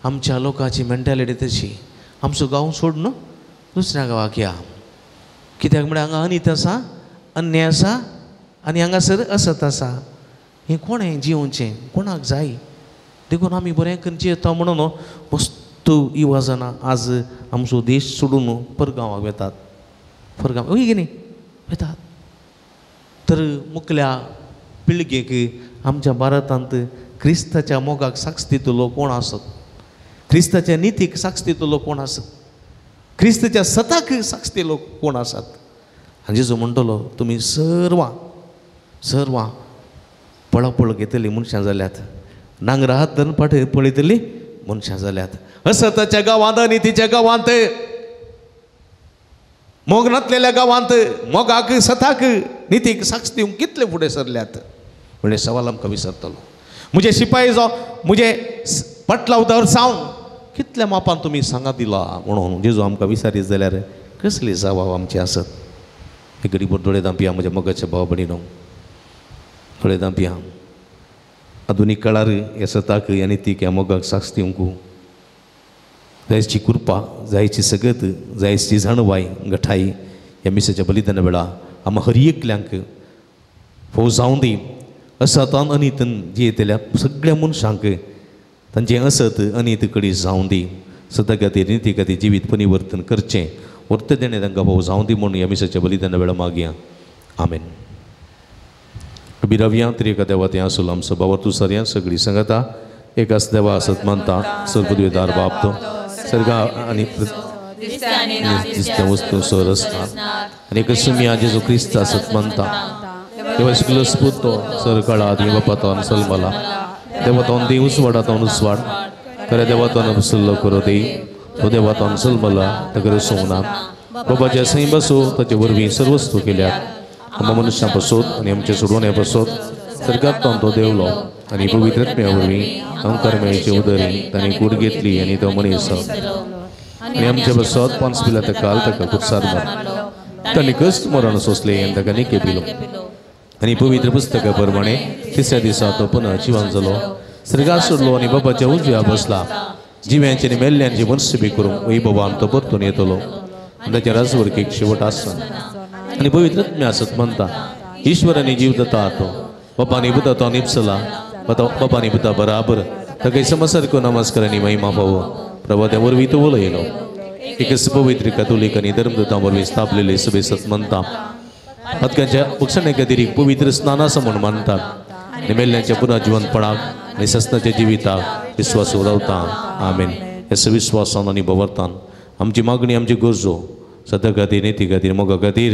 आमच्या लोकांची मेंटेलिटी तशी, आमचो गांव सोडून दुसऱ्या गांवाक या, कित्याक म्हळ्यार हांगा अनीत आसा, अन्याय आसा आनी हांगासर असत आसा. हें कोणें जिवचें, कोणाक जाय? देखून आमी बरें करून जियेता म्हणून मस्त युवजणां आज आमचो देश सोडून परगांवाक वेतात, परगांव हय की न्ही वेतात. तर मुखल्या पिळगेक आमच्या भारतांत क्रिस्ताच्या मोगाक साक्ष दितलो कोण आसत, क्रिस्ताच्या नितीक साक्ष दितलो कोण आसत, क्रिस्ताच्या सताक साक्ष दितलो कोण आसात? आनी जेजू म्हणटलो तुमी सर्वां सर्वां पळापळ घेतली मनशां जाल्यात, नांगरा हात धरून फाट पळयतली मनशां जाल्यात. असताच्या गांवांत नितीच्या गांवांत मोग नातलेल्या गांवांत मोगाक सताक नितीक साक्ष दिवंक कितले फुडें सरल्यात म्हणलें सवाल आमकां विसरतलो. म्हजे शिपाय जावं म्हजे पटलावदार जावन कितल्या मापान तुमी सांगात दिला म्हणून जेजू आमकां विचारीत जाल्यार कसली जबाब आमची आसत? हे गरीब दोळे दांपया म्हज्या मोगाच्या भाव भयणीनो, दोळे दांपया. आधुनीक काळार ह्या सताक ह्या नितीक ह्या मोगाक साक्ष दिवंक जायची कृपा, जायची सगत, जायची जाणवाय गठाई ह्या मिसाच्या बलिदाना वेळा आमकां हर एकल्यांक फोव जावं दी. असतान अनितन जियेतल्या सगळ्या मनशांक तांचें असत अनीत कडी जावं दी. सता खातीर निती खातीर जिवीत परिवर्तन करचें वर्त देणें तांकां फोव जावं दी म्हणून ह्या मिसाच्या बलिदाना वेळा मागया. आमेन. बिरवया त्रिएका देवा तें आसूल आमचो बाबा तूं सारया सगळी सांगता एकाच देवा आसत मानता सर्वदार बाप तो सर्गा आनी दिसत्या वस्तू सर आसता आनी एक सुमया जेजू क्रिस्त आसत मानता देवा सगलो स्पुतो सरकाळा देवा बापातोन सलमला देवातोन देव उजवाडातोन उजवाड खऱ्या देवातोन बसल्लो करो देव तो देवातोन सलमला तगर सोना बाबाच्या सैं बसो ताचे वरवीं सर्वस्तू केल्यात आमकां मनुष्यां पसोत आनी आमचे सोडवणे पसोत सरकारांतोन तो देवलो आनी पवित्र आत्म्या वरवीं आमकां मेळचे उदरी तांणी कूड घेतली आनी तो मनीस आनी आमचे बसोत पांच पिला ताका ताका खुपसार मारलो तांणी कश्ट मरण सोंसलें आनी ताका निके पिलो आनी पवित्र पुस्तका प्रमाणे तिसऱ्या दिसा तो पुनः जिवन जालो स्वर्गात सोडलो आनी बाबाच्या उजव्या बसला जिव्यांचे आनी मेल्ल्यांची मनसुबी करूंक वैभवान तो परतून येतलो आनी ताच्या राजवरकेक शेवट आसना आनी पवित्र आत्म्या आसत मानता ईश्वरानी जीव दता तो बापानी पुता तो निपसला बापानी पुता बराबर ताका समसारको नमस्कार आनी महिमा फावो प्रभा त्या वरवीं तो उलयलो एकच पवित्र कथोलीक आनी धर्मदूतां वरवीं स्थापलेले सभे सत मानता पदकांच्या बक्षण्या खातीर एक पवित्र स्नान आसा म्हूण मानतात आनी मेल्ल्यांच्या पुनर्जिवंतपणाक आनी ससनाच्या जिविताक विस्वास उरवता. आमेन. ह्या विस्वासान आनी भवरतान आमची मागणी आमची गरजो सदा खातीर निती खातीर मोगा खातीर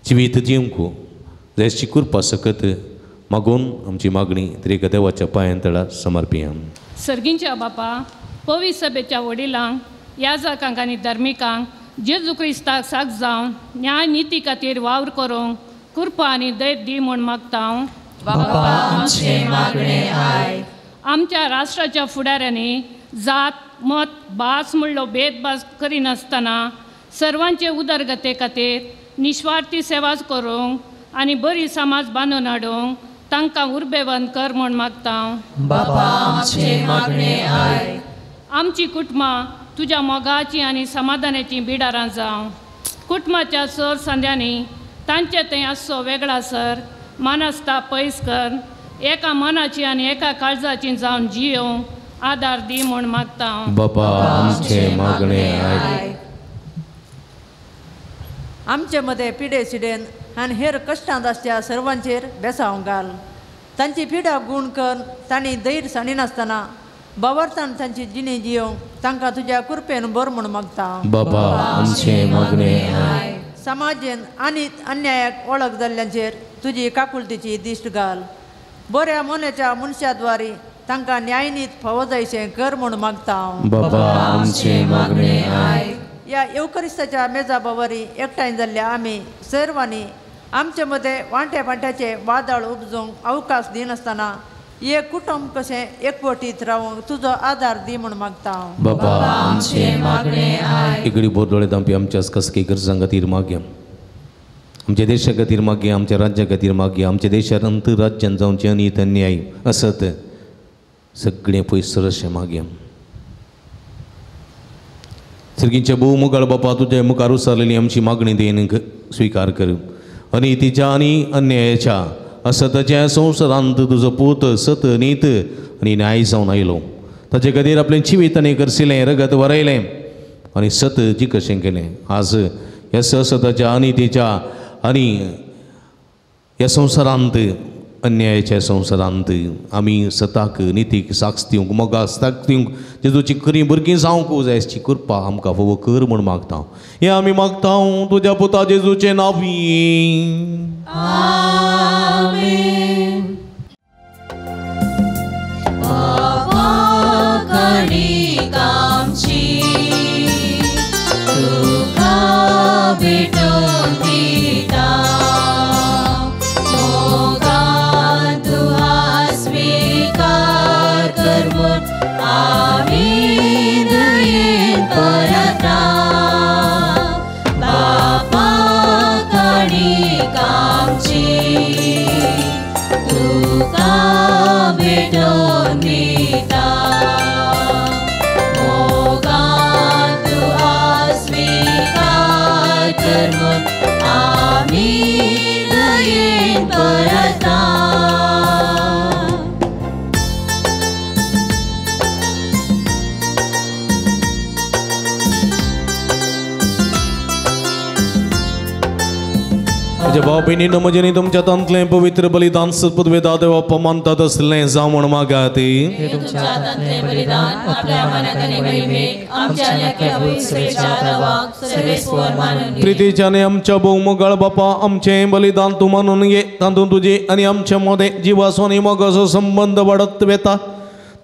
जिवीत दिवंक जायची कृपा सकत मागून आमची मागणी त्रिक देवाच्या पांयां तळा समर्पिया. सर्गींच्या बापा पवी सभेच्या वडिलांक याजकांक आनी धार्मिकांक जेजू क्रिस्ताक साक जावन न्याय निती खातीर वावर करूंक कृपा आनी दैत दी म्हूण मागता हांव. आमच्या राष्ट्राच्या फुडाऱ्यांनी जात मत भास म्हणलो भेदभाव करिनासतना सर्वांचे उदरगते खातीर निस्वार्थी सेवा करूंक आनी बरी समाज बांदून हाडूंक तांकां उर्बेवंत कर म्हूण मागता हांव. आमची कुटुंबां तुज्या मोगाची आनी समाधानाची बिडारां जावं. कुटुंबाच्या सर संद्यांनी तांचे थंय आसचो वेगळा सर मानसता पयस कर एका मनाची आनी एका काळजाची जावन जियोवंक आदार दी म्हूण मागता हांव. बापा आमचें मागणें आयक. आमचे मदें पिडे सिडेन आनी हेर कश्टांत आसच्या सर्वांचेर बेसांव घाल. तांची पिडा गूण कर तांणी धैर्य सांडिनासतना बावरतान तांची जिणी जियोवंक तांकां तुज्या कृपेन बर म्हूण मागता. बाबा आमचें मागणें आयक. समाजेन आनी अन्यायाक वळख जाल्ल्यांचेर तुजी काकुळतीची दिश्ट घाल. बऱ्या मोन्याच्या मनशा द्वारी तांकां न्यायनीत फावो जायशें कर म्हूण मागता. बाबा आमचें मागणें आयक. ह्या येवकरिस्ताच्या मेजा बावरी एकठांय जाल्ल्या आमी सर्वांनी आमचे मदें वांट्या फांट्याचे वादळ उपजूंक अवकाश दिनासतना एक कुटुंब कशें एकवटीत रावूंक तुजो आदार दी म्हूण मागता. बाबा आमचें मागणें आयक. इगडी बोरदोळे दामपी आमच्या कसकी गरजां खातीर मागया, आमच्या देशा खातीर मागया, आमच्या राज्या खातीर मागया, आमच्या देशार अंतरराज्यान जावचें अनीत अन्याय असत सगळें पयस अशें मागया. सर्गींच्या भोव मुगाळ बापा तुज्या मुखार उसारलेली आमची मागणी देन स्विकार कर. अनितीच्या आनी अन्यायाच्या असताच्या संवसारांत तुजो पूत सत नीत आनी न्याय जावन आयलो. ताचे खातीर आपलें जिवीत आनी करसिलें रगत वरयलें आनी सत जी कशें केलें. आज ह्या असताच्या अनितीच्या आनी ह्या संवसारांत अन्यायाच्या संवसारांत आमी सताक नितीक साक्ष दिवंक मोगाक साक्ष दिवंक जेजूची खरी भुरगीं जावंक जाय अशी कृपा आमकां फावो कर म्हूण मागता. हें आमी मागता तुज्या पुता जेजूचें नांवी. आमेन. बाबा कणीक आमची तुका भेटोवन दिता मोगान तुहा स्विकार कर म्हूण आमी दयेन परता. बाबा कणीक आमची तुका भेटोवन दिता मोगान तुहा स्विकार कर म्हूण आमी दयेन परता. म्हज्या भाव भयणीनो म्हजें न्ही तुमच्या तांतलें पवित्र बलिदान सत्पदवेदा देव अपमानतात आसलें जावं मागात. प्रितीच्याने आमच्या भोवमोगाळ बापा आमचें बलिदान तूं मानून घे. तातूंत तुजे आनी आमचे मदें जिवाचो आनी मोगाचो संबंद वाडत वेता.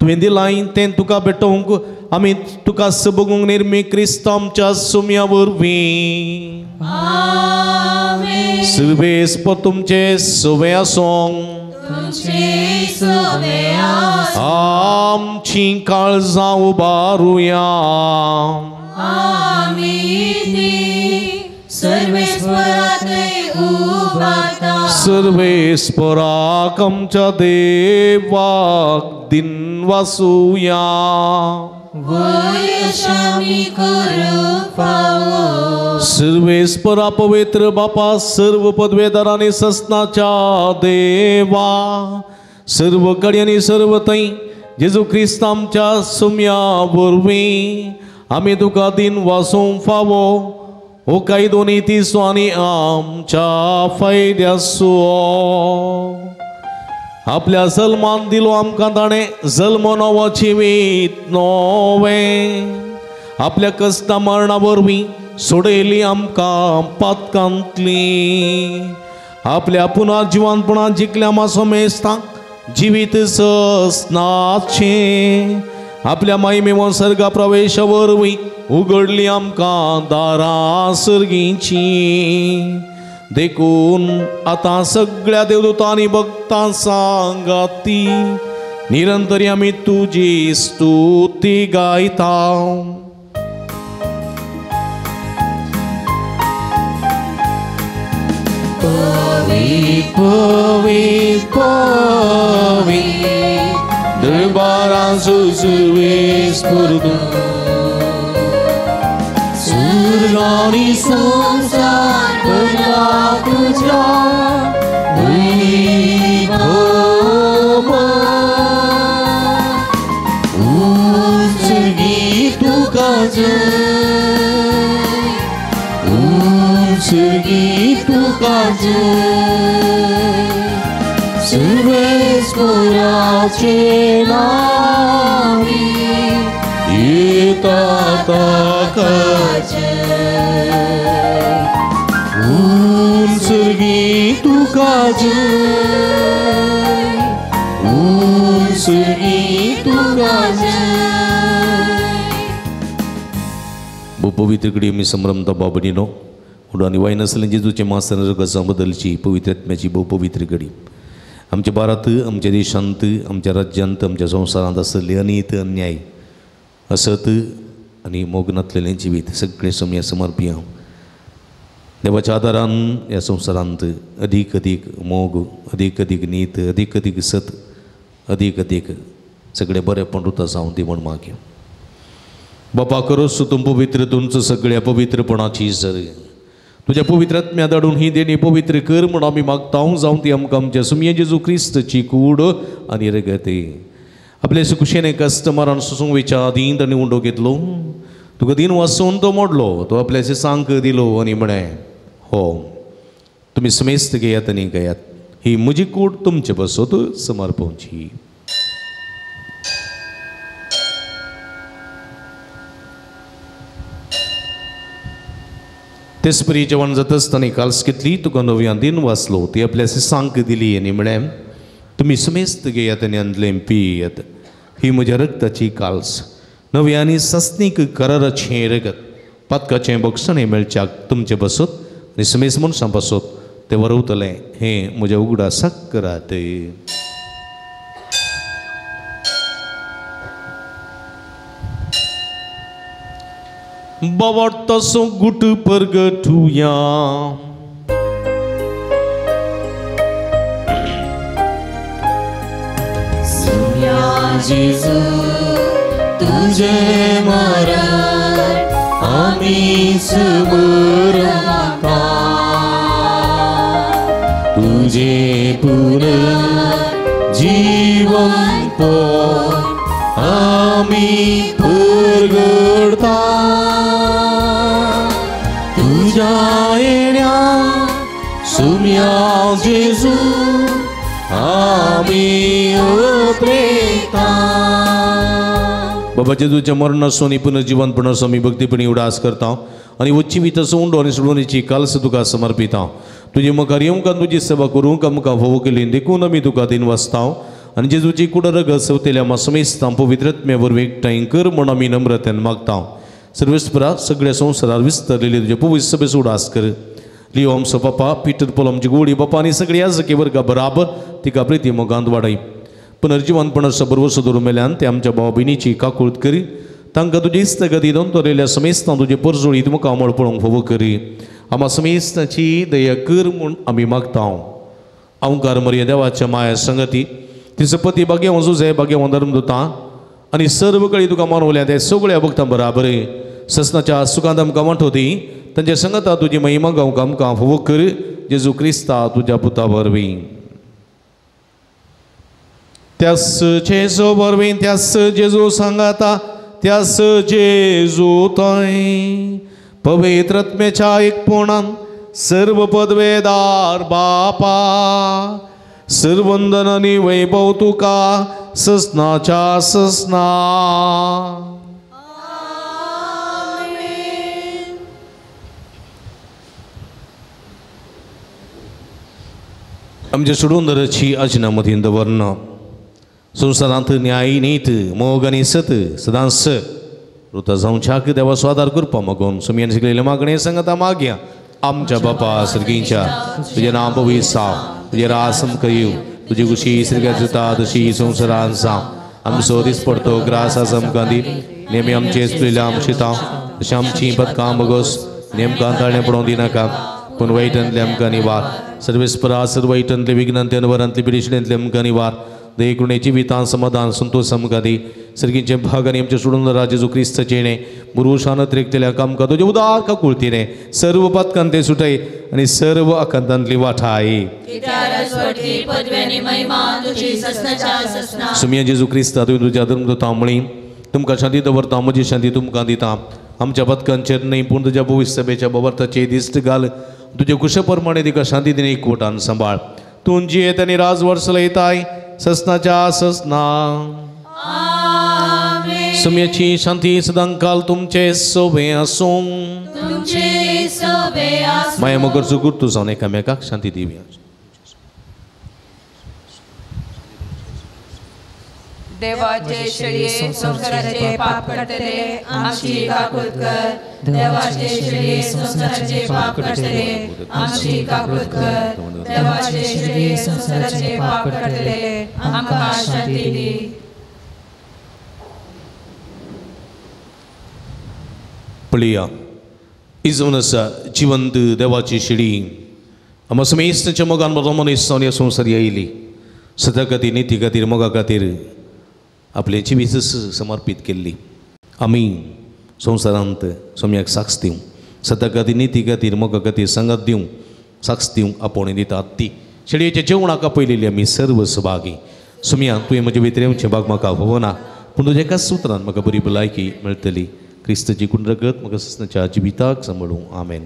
तुवें दिलां तें तुका भेटोवंक आमी तुका सबगूंक निर्मी क्रिस्त आमच्या सुम्या वरवीं. सर्वेस्पर तुमचे सवे आसूं. आमची काळजां उबारुया. सर्वेस्पराक आमच्या देवाक दिनवासुया. सर्वेस्परा पवित्र बापा सर्व पदवेदार आनी ससनाच्या देवा सर्व कडेन आनी सर्व थंय जेजू क्रिस्त आमच्या सुम्या वरवीं आमी तुका दिनवासूंक फावो. हो कायदो नीतीचो आनी आमच्या फायद्याचो. आपल्या जल्मान दिलो आमकां ताणें जल्म नवो जिवीत नवें. आपल्या कश्टा मरणा वरवीं सोडयली आमकां पातकांतली. आपल्या पुनर्जिवनपणान जिखल्या मासो मेस्तांक जिवीत ससनाचें. आपल्या मायमेवन सर्गा प्रवेशा वरवीं उगडली आमकां दारां सर्गीची. देखून आतां सगळ्या देवदूतांनी भक्तां सांगाती निरंतरी आमी तुजी स्तुती गायता. पवित्र पवित्र पवित्र दरबारांचो सर्वेस्पर स्वर्ग आनी संवसार भरला तुज्या वैभवान. उत्सर्गी तुका जय, उत्सर्गी तुका जय, सर्वेस्पराचे नांवी येता ताका जय. उत्सर्गी तुका जय, उत्सर्गी तुका जय. पवित्र कडे आमी संभ्रमता बाबडीनो म्हणून आनी वाय नासलें जेजूचें मास रगतां बदलची पवित्र आत्म्याची भोव पवित्र घडी आमच्या भारत आमच्या देशांत आमच्या राज्यांत आमच्या संवसारांत आसलें अनीत अन्याय असत आनी मोग नासलेलें जिवीत सगळें सम्या समर्पया. देवाच्या आदारान ह्या संवसारांत अदीक अदीक मोग अदीक अदीक नीत अदीक अदीक सत अदीक अदीक सगळें बरेंपण रुता जावं ती म्हूण मागया. बापा करोस तूं पवित्र तुमचो सगळ्या पवित्रपणाची सर तुज्या पवित्र आत्म्या धाडून ही देणी पवित्र कर म्हूण आमी मागता जावं ती आमकां आमच्या सुमये जेजू क्रिस्तची कूड आनी रगत. आपल्या सुकुशेने कस्टमरान सोसूंक वयच्या आदीं ताणें उंडो घेतलो तुका दिन वासून तो मोडलो तो आपल्या सांक दिलो आनी म्हळें हो तुमी समेस्त घेयात आनी घेयात ही म्हजी कूड तुमचे पासत समर्पणची. तेचपरी जेवण जातच ताणें काल्स घेतली तुका नव्यान दिन वाचलो ती आपल्या सांक दिली आनी म्हळें तुमी समेस्त घेयात आनी आंदलें पियात ही म्हज्या रगताची काल्स नवी आनी सासणीक कराराचें रगत पातकाचें बक्षणें मेळच्याक तुमचे पासत आनी समेस्त मनशां पासत तें वरवतलें हें म्हज्या उगडासाक करात. बावडतासो गुट परगटुया. सुम्या जेजू तुझे मरण आमी समरता तुझे पुनर्जीवन आमी परगडता तुझ्या येण्या सुम्या बाबा जेजूच्या मरणाचो आनी पुनर्जिवनपणाचो आमी भक्तीपणी उडास करता आनी वच्ची उंडो आनी सोडवणीची कालस तुका समर्पिता. तुजे मुखार येवंक आनी तुजी सेवा करूंक आमकां फावो केली देखून आमी तुका दिन वाचता आनी जेजूची कुडा रगत सवतेल्या आमा समेस्तां पवित्रत्म्या वरवीं एकठांय कर म्हूण आमी नम्रतेन मागता. सर्वेस्परा सगळ्या संवसारार विस्तारलेले तुजे पवित्र सभेचो उडास कर. लियो आमचो बापा पिटर पोल आमची गोडी बापा आनी सगळी याजकी वर्गा बराबर तिका प्रिती मोगांत वाडय. पुनर्जिवनपणाचो भरवसो दवरून मेल्यान ते आमच्या भाव भयणीची काकूळत करी तांकां तुजी इस्तगती दोन समेस्तां तुजे परजोळीत मुखामळ पळोवंक फावो करी. आमा समेस्ताची दया कर म्हूण आमी मागता. अंकार मरिया देवाच्या माया संगती तिचो पती भाग्यवान जुझे भाग्यवान धर्मदुतां आनी सर्व कडेन तुका मानवल्या ते सगळ्या भक्तां बराबर ससनाच्या सुखांत आमकां वांटो दी तांच्या संगता तुजी महिमा गावंक आमकां फावो कर जेजू क्रिस्ता तुज्या पुता वरवीं. त्यास जेजू वरवीं त्यास जेजू सांगाता त्यास जेजू थंय पवित्रत्मेच्या एकपणान सर्व पदवेदार बापा सर्वंदन आनी वैभव तुका ससनाच्या ससना. आमच्या सोडून आजना मतीन दवरना संवसारांत न्याय नीत मोग आनी सत सदांच रुता जावच्याक देवाचो आदार करपा मागून सुमयान शिकलेले मागणें सांगता मागया. आमच्या बापा सर्गींच्या तुजें नांव पवित्र जावं, तुजें राज आमकां येवं, तुजी खुशी सर्गात जाता तशी संवसारांत जावं. आमचो दिसपडतो ग्रास आज आमकां दी, नेमी आमचे चुकलेले आमचे तांव तशें आमचीं पदकां बगोस नेमकां ताळें पडोवंक दिनाका पूण वायटांतले आमकां निवार. सर्वेस्परा सर्व वायटांतले विघ्नांतले अनवरांतले पिडेशिड्यांतले आमकां निवार. दयेकुणे जिवितान समाधान संतोष आमकां दी. सर्गींचे भाग आनी आमच्या सोडून जेजू क्रिस्ताचें बुरुशान त्रेकतेल्या आमकां तुजे उदार काकुळतीने सर्व पातकांतले सुटय आनी सर्व आकांतांतली वाठाय. सुमिया जेजू क्रिस्ता तुवें तुज्या धर्मदुतां म्हळी तुमकां शांती दवरता म्हजी शांती तुमकां दिता. आमच्या पथकांचेर न्हय पूण तुज्या भविश्य सभेच्या बवर्थाचे दिश्ट घाल. तुजे कुशे प्रमाणे तिका शांती दिने एकवटान सांबाळ. तूं जियेत आनी राजवर्स चलयताय ससनाच्या ससना. सुम्याची शांती सदांकाल तुमचे सोबे आसूं. माया मगरचो गुर्तू जावन एकामेकाक शांती दिवया. देवाचे शेळये संवसाराचे पाप काडटले आमची काकूत कर. देवाचे शेळये संवसाराचे पाप काडटले आमची काकूत कर. देवाचे शेळये संवसाराचे पाप काडटले आमकां शांती दी. पळया इजून आसा जिवंत देवाची शेळी आमकां समेस्तांच्या मोगान बरो मनीस जावन ह्या संवसार आयली. सदा खातीर निती खातीर मोगा खातीर आपले जिवीत समर्पीत केल्ली. आमी संवसारांत सोम्याक साक्ष दिवं, सदा खातीर निती खातीर मोगा खातीर सांगात दिवं, साक्ष दिवंक आपोवणें दितात ती शेळयेच्या जेवणाक आपयलेली आमी सर्व सभागी. सोम्या तुवें म्हजे भितर येवचें भाग म्हाका फावना पूण तुज्या एकाच सुत्रान म्हाका बरी भलायकी मेळटली. क्रिस्ताची कुंड रगत म्हाका ससनाच्या जिविताक सांबाळूं. आमेन.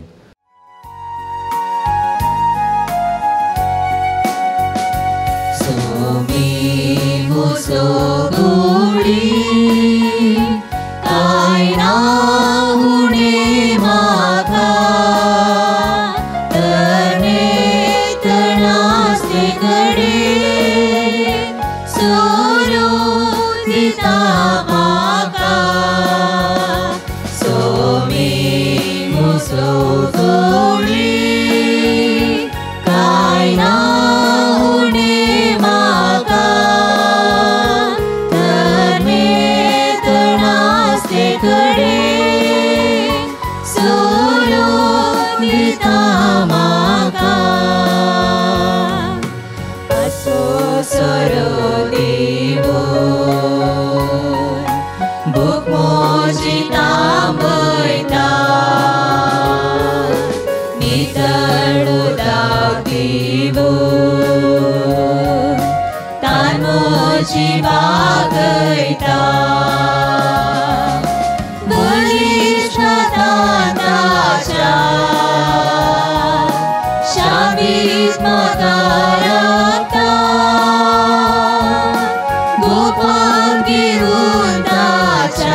Gopal Girundacha.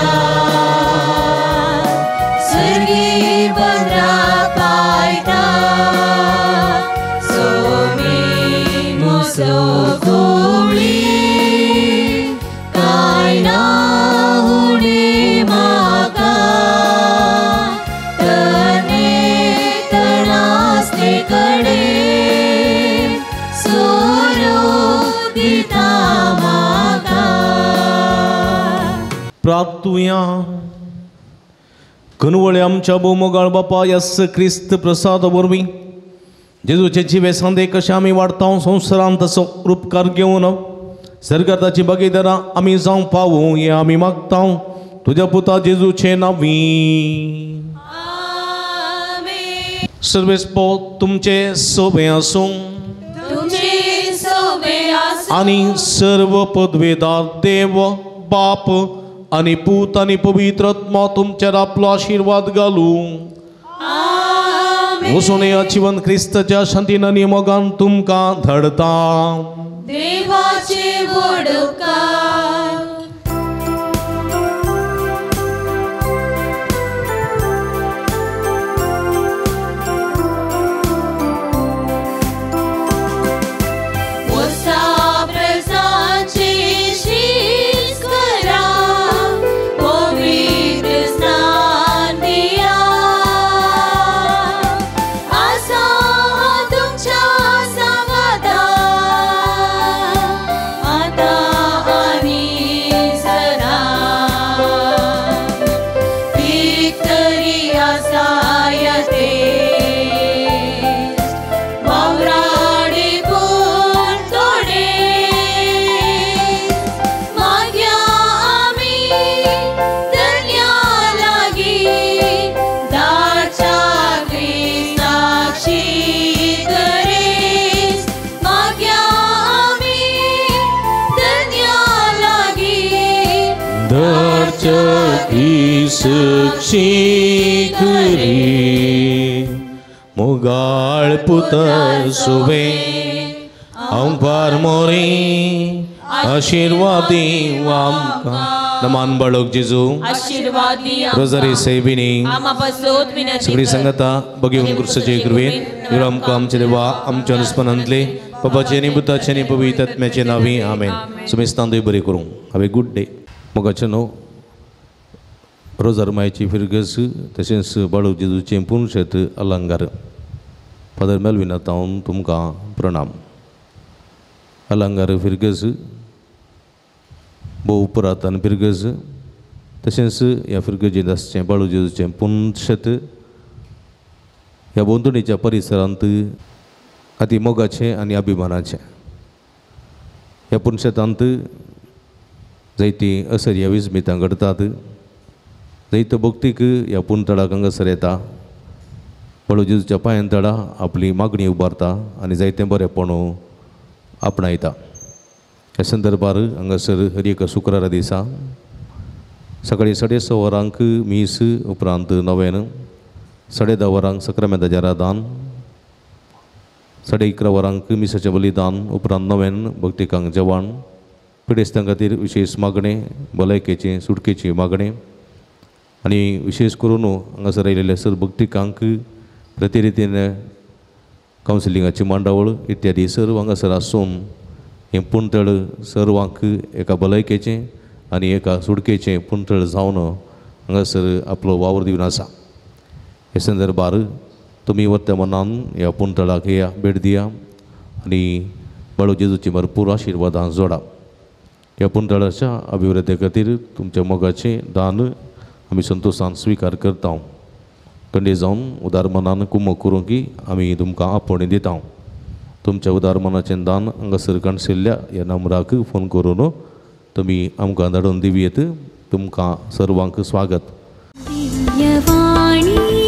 प्रार्थुया. कनवळे आमच्या भोवमोगाळ बापा येस क्रिस्त प्रसाद वरवीं जेजूचे जिवे सांदे कशें आमी वाडता संवसारांत तसो उपकार घेवन सरकाराची भागीदारां आमी जावंक पावूं हें आमी मागता तुज्या पुता जेजूचे नांवी. सर्वेस्पो तुमचे सोबे आसूं आनी सर्व पदवेदार देव बाप आनी पूत आनी पवित्र आत्मा तुमचेर आपलो आशिर्वाद घालूं. वचून ह्या जिवन क्रिस्ताच्या शांतीन आनी मोगान तुमकां धाडता. देवाचे व्हड उपकार. साक्षी करी मोगाळ पुत सुवे अंपार मोरी आशिर्वादी आमकां. नमान बाळक जेजू रोजारी सेबिनी सगळी संगता बघेवन क्रुसाचे कृपेन आमकां आमचे देवा आमच्या अनुस्मरणांतले बाबाचे आनी पुताचे आनी पवित्र आत्म्याचे नांवी आमेन. सुमेस्तान देव बरें करूं. Have a good day. मोगाचें न्हू रोजार मायची फिरगस तशेंच बाळू जेजूचें पुनशेत अलंकार. फादर मेलविना तावन तुमकां प्रणाम. अलंकार फिरगस भोव पुरातन फिरगस तशेंच ह्या फिरगजेंत आसचें बाळू जेजूचें पुनशेत ह्या भोंवतणीच्या परिसरांत अती मोगाचें आनी अभिमानाचें. ह्या पुनशेतांत जायतीं असर्या विस्मितां घडटात. जैत भक्तीक ह्या पुनतळाक हांगासर येता बाळू जेजूच्या पांयान तळा आपली मागणी उबारता आनी जायतें बरेंपण आपणायता. ह्या संदर्भार हांगासर हर एका शुक्रारा दिसा सकाळीं 6:30 वरांक मीस, उपरांत नवेन 10:30 वरांक सक्रामेंताचें आराधन, 11:30 वरांक मिसाचें बलिदान, उपरांत नवेन भक्तिकांक जेवण, पिडेस्तां खातीर विशेश मागणें, भलायकेचें सुटकेचें मागणें आनी विशेश करून हांगासर आयिल्ले सर भक्तिकांक प्रतिरितीन कावन्सिलिंगाची मांडावळ इत्यादी सर्व हांगासर आसून हें पुणतळ सर्वांक एका भलायकेचें आनी एका सुटकेचें पुणतळ जावन हांगासर आपलो वावर दिवन आसा. हे संदर्भार तुमी वर्तमानान ह्या पुणतळाक या भेट दिया आनी बाळू जेजूची भरपूर आशिर्वादां जोडा. ह्या पुणतळाच्या अभिवृद्धी खातीर तुमच्या मोगाचें दान आमी संतोशान स्विकार करता. कंडे जावन उदार मनान कुमक करूंक की आमी तुमकां आपोवणें दिता. तुमच्या उदार मनाचें दान हांगासर काणशिल्ल्या ह्या नंबराक फोन करून तुमी आमकां धाडून दिवयेत. तुमकां सर्वांक स्वागत. दिव्यवाणी.